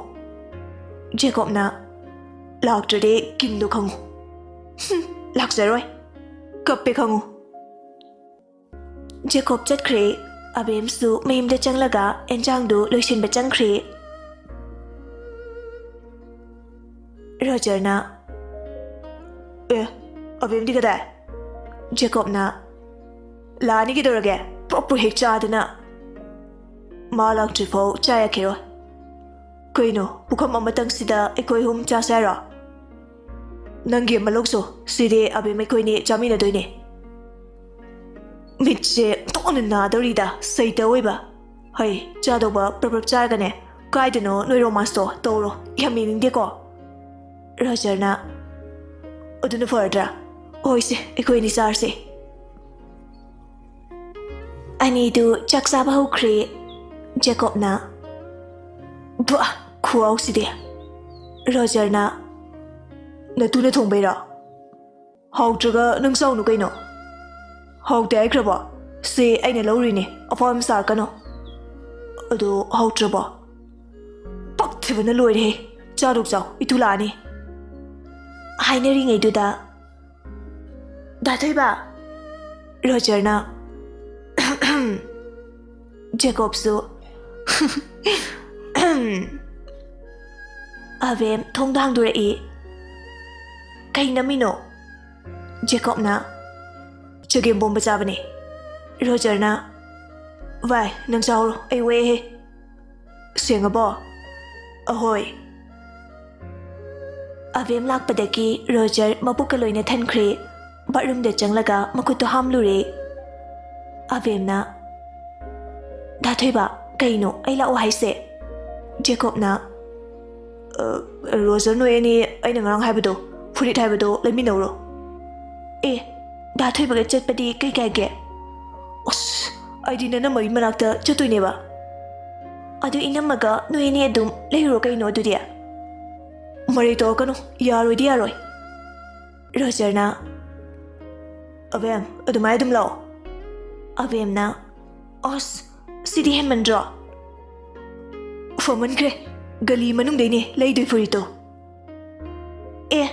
ꯖꯦꯀꯣꯕꯅ, "ꯂꯥꯛꯇ꯭ꯔꯗꯤ ꯀꯤꯝꯗꯣ ꯈꯪꯉꯨ꯫" "ꯍꯨꯝ, ꯂꯥꯛꯆꯔꯣꯏ, ꯀꯞꯄꯦ ꯈꯪꯉꯨ꯫" ꯖꯦꯀꯣꯕ ꯆꯠꯈ꯭ꯔꯦ꯫ ꯑꯕꯦꯝꯁꯨ ꯃꯌꯨꯝꯗ ꯆꯪꯂꯒ ꯑꯦꯟꯖꯥꯡꯗꯨ ꯂꯣꯏꯁꯤꯟꯕ ꯆꯪꯈ꯭ꯔꯦ꯫ ꯔꯣꯖꯔꯅ, "ꯑꯦ, ꯑꯕꯦꯝꯗꯤ ꯀꯗꯥꯏ?" ꯖꯦꯀꯣꯕꯅ, "ꯂꯥꯛꯑꯅꯤ ꯀꯩꯗꯧꯔꯒꯦ? ꯄ꯭ꯔꯣꯞ ꯄ꯭ꯔꯣꯞ ꯍꯦꯛ ꯆꯥꯗꯅ꯫ ꯃꯥ ꯂꯥꯛꯇ꯭ꯔꯤꯐꯥꯎ ꯆꯥ ꯌꯥꯈꯤꯔꯣꯏ꯫" "ꯀꯩꯅꯣ, ꯄꯨꯈꯝ ꯑꯃꯇꯪꯁꯤꯗ ꯑꯩꯈꯣꯏ ꯑꯍꯨꯝ ꯆꯥꯁꯦ ꯍꯥꯏꯔꯣ?" "ꯅꯪꯒꯤ ꯑꯃ ꯂꯧꯁꯣ, ꯁꯤꯗꯤ ꯑꯕꯦꯝ ꯑꯩꯈꯣꯏꯅꯤ ꯆꯥꯃꯤꯟꯅꯗꯣꯏꯅꯦ꯫" "ꯃꯤꯠꯁꯦ ꯑꯣꯟꯊꯣꯛꯅ ꯅꯥꯗꯧꯔꯤꯗ, ꯁꯩꯇ ꯑꯣꯏꯕ꯫ ꯍꯩ, ꯆꯥꯗꯧꯕ ꯄ꯭ꯔꯞ ꯄ꯭ꯔꯞ ꯆꯥꯔꯒꯅꯦ, ꯀꯥꯏꯗꯅꯣ ꯅꯣꯏ ꯔꯣꯃꯥꯟꯁꯇꯣ ꯇꯧꯔꯣ, ꯌꯥꯝ ꯌꯦꯡꯅꯤꯡꯗꯦꯀꯣ꯫" ꯔꯣꯖꯔꯅ, "ꯑꯗꯨꯅ ꯐꯔꯗ꯭ꯔꯥ? ꯍꯣꯏꯁꯦ, ꯑꯩꯈꯣꯏ ꯑꯅꯤ ꯆꯥꯔꯁꯦ꯫" ꯑꯅꯤꯗꯨ ꯆꯥꯛ ꯆꯥꯕ ꯍꯧꯈ꯭ꯔꯦ꯫ ꯖꯦꯀꯣꯕꯅ, "ꯕ꯭ꯋꯥ, ꯈꯨꯍꯥꯎꯁꯤꯗꯤ!" ꯔꯣꯖꯔꯅ, "ꯅꯇꯨꯅ ꯊꯣꯡꯕꯩꯔꯣ? ꯍꯥꯎꯇ꯭ꯔꯒ ꯅꯪ ꯆꯥꯎꯅꯨ ꯀꯩꯅꯣ꯫" "ꯍꯥꯎꯇꯦ ꯍꯥꯏꯈ꯭ꯔꯕꯣ? ꯁꯦ, ꯑꯩꯅ ꯂꯧꯔꯤꯅꯦ, ꯑꯐꯥꯎ ꯌꯥꯝ ꯁꯥꯔꯛꯀꯅꯨ꯫" "ꯑꯗꯣ ꯍꯥꯎꯇ꯭ꯔꯕꯣ?" "ꯄꯛꯊꯤꯕꯅ ꯂꯣꯏꯔꯦꯍꯦ꯫ ꯆꯥꯗꯧ ꯆꯥꯎ, ꯏꯇꯨ ꯂꯥꯛꯑꯅꯤ꯫" ꯍꯥꯏꯅꯔꯤꯉꯩꯗꯨꯗ, "ꯗꯥ ꯊꯣꯏꯕ!" ꯔꯣꯖꯔꯅ, ꯖꯦꯀꯣꯕꯁꯨ, ꯑꯕꯦꯝ ꯊꯣꯡꯗꯣ ꯍꯥꯡꯗꯣꯔꯛꯏ꯫ "ꯀꯩ ꯅꯝꯃꯤꯅꯣ?" ꯖꯦꯀꯣꯕꯅ, "ꯆꯒꯦꯝ ꯄꯣꯝꯕ ꯆꯥꯕꯅꯦ꯫" ꯔꯣꯖꯔꯅ, "ꯚꯥꯏ, ꯅꯪ ꯆꯥꯍꯧꯔꯣ, ꯑꯩ ꯋꯥꯏꯍꯦ꯫" "ꯁꯦꯡꯉꯕꯣ?" "ꯑꯍꯣꯏ꯫" ꯑꯕꯦꯝ ꯂꯥꯛꯄꯗꯒꯤ ꯔꯣꯖꯔ ꯃꯕꯨꯛꯀ ꯂꯣꯏꯅ ꯊꯟꯈ꯭ꯔꯦ꯫ ꯕꯥꯠꯔꯨꯝꯗ ꯆꯪꯂꯒ ꯃꯈꯨꯠꯇꯣ ꯍꯥꯝꯂꯨꯔꯦ꯫ ꯑꯕꯦꯝꯅ, "ꯗꯥ ꯊꯣꯏꯕ, ꯀꯩꯅꯣ ꯑꯩ ꯂꯥꯛꯑꯣ ꯍꯥꯏꯁꯦ?" ꯖꯦꯀꯣꯕꯅ, "ꯑ, ꯔꯣꯖꯔ, ꯅꯣꯏ ꯑꯅꯤ ꯑꯩꯅ ꯉꯔꯥꯡ ꯍꯥꯏꯕꯗꯣ, ꯐꯨꯔꯤꯠ ꯍꯥꯏꯕꯗꯣ ꯂꯩꯃꯤꯟꯅꯧꯔꯣ꯫" "ꯑꯦ, ꯗꯥ ꯊꯣꯏꯕꯒ ꯆꯠꯄꯗꯤ ꯀꯩ ꯀꯥꯏꯒꯦ?" "ꯑꯁ, ꯑꯩꯗꯤ ꯅꯅꯝꯃꯒꯤ ꯃꯅꯥꯛꯇ ꯆꯠꯇꯣꯏꯅꯦꯕ꯫" "ꯑꯗꯨ ꯏꯅꯝꯃꯒ ꯅꯣꯏ ꯑꯅꯤ ꯑꯗꯨꯝ ꯂꯩꯔꯨꯔꯣ ꯀꯩꯅꯣ ꯑꯗꯨꯗꯤ꯫" "ꯃꯔꯩ ꯇꯧꯔꯛꯀꯅꯨ, ꯌꯥꯔꯣꯏꯗꯤ ꯌꯥꯔꯣꯏ꯫" ꯔꯣꯖꯔꯅ, "ꯑꯕꯦꯝ, ꯑꯗꯨꯃꯥꯏꯅ ꯑꯗꯨꯝ ꯂꯥꯛꯑꯣ꯫" ꯑꯕꯦꯝꯅ, "ꯑꯁ, ꯁꯤꯗꯤ ꯍꯦꯟꯃꯟꯗ꯭ꯔꯣ? ꯐꯃꯟꯈ꯭ꯔꯦ, ꯒꯂꯤ ꯃꯅꯨꯡꯗꯩꯅꯦ ꯂꯩꯗꯣꯏ ꯐꯨꯔꯤꯠꯇꯣ꯫" "ꯑꯦ,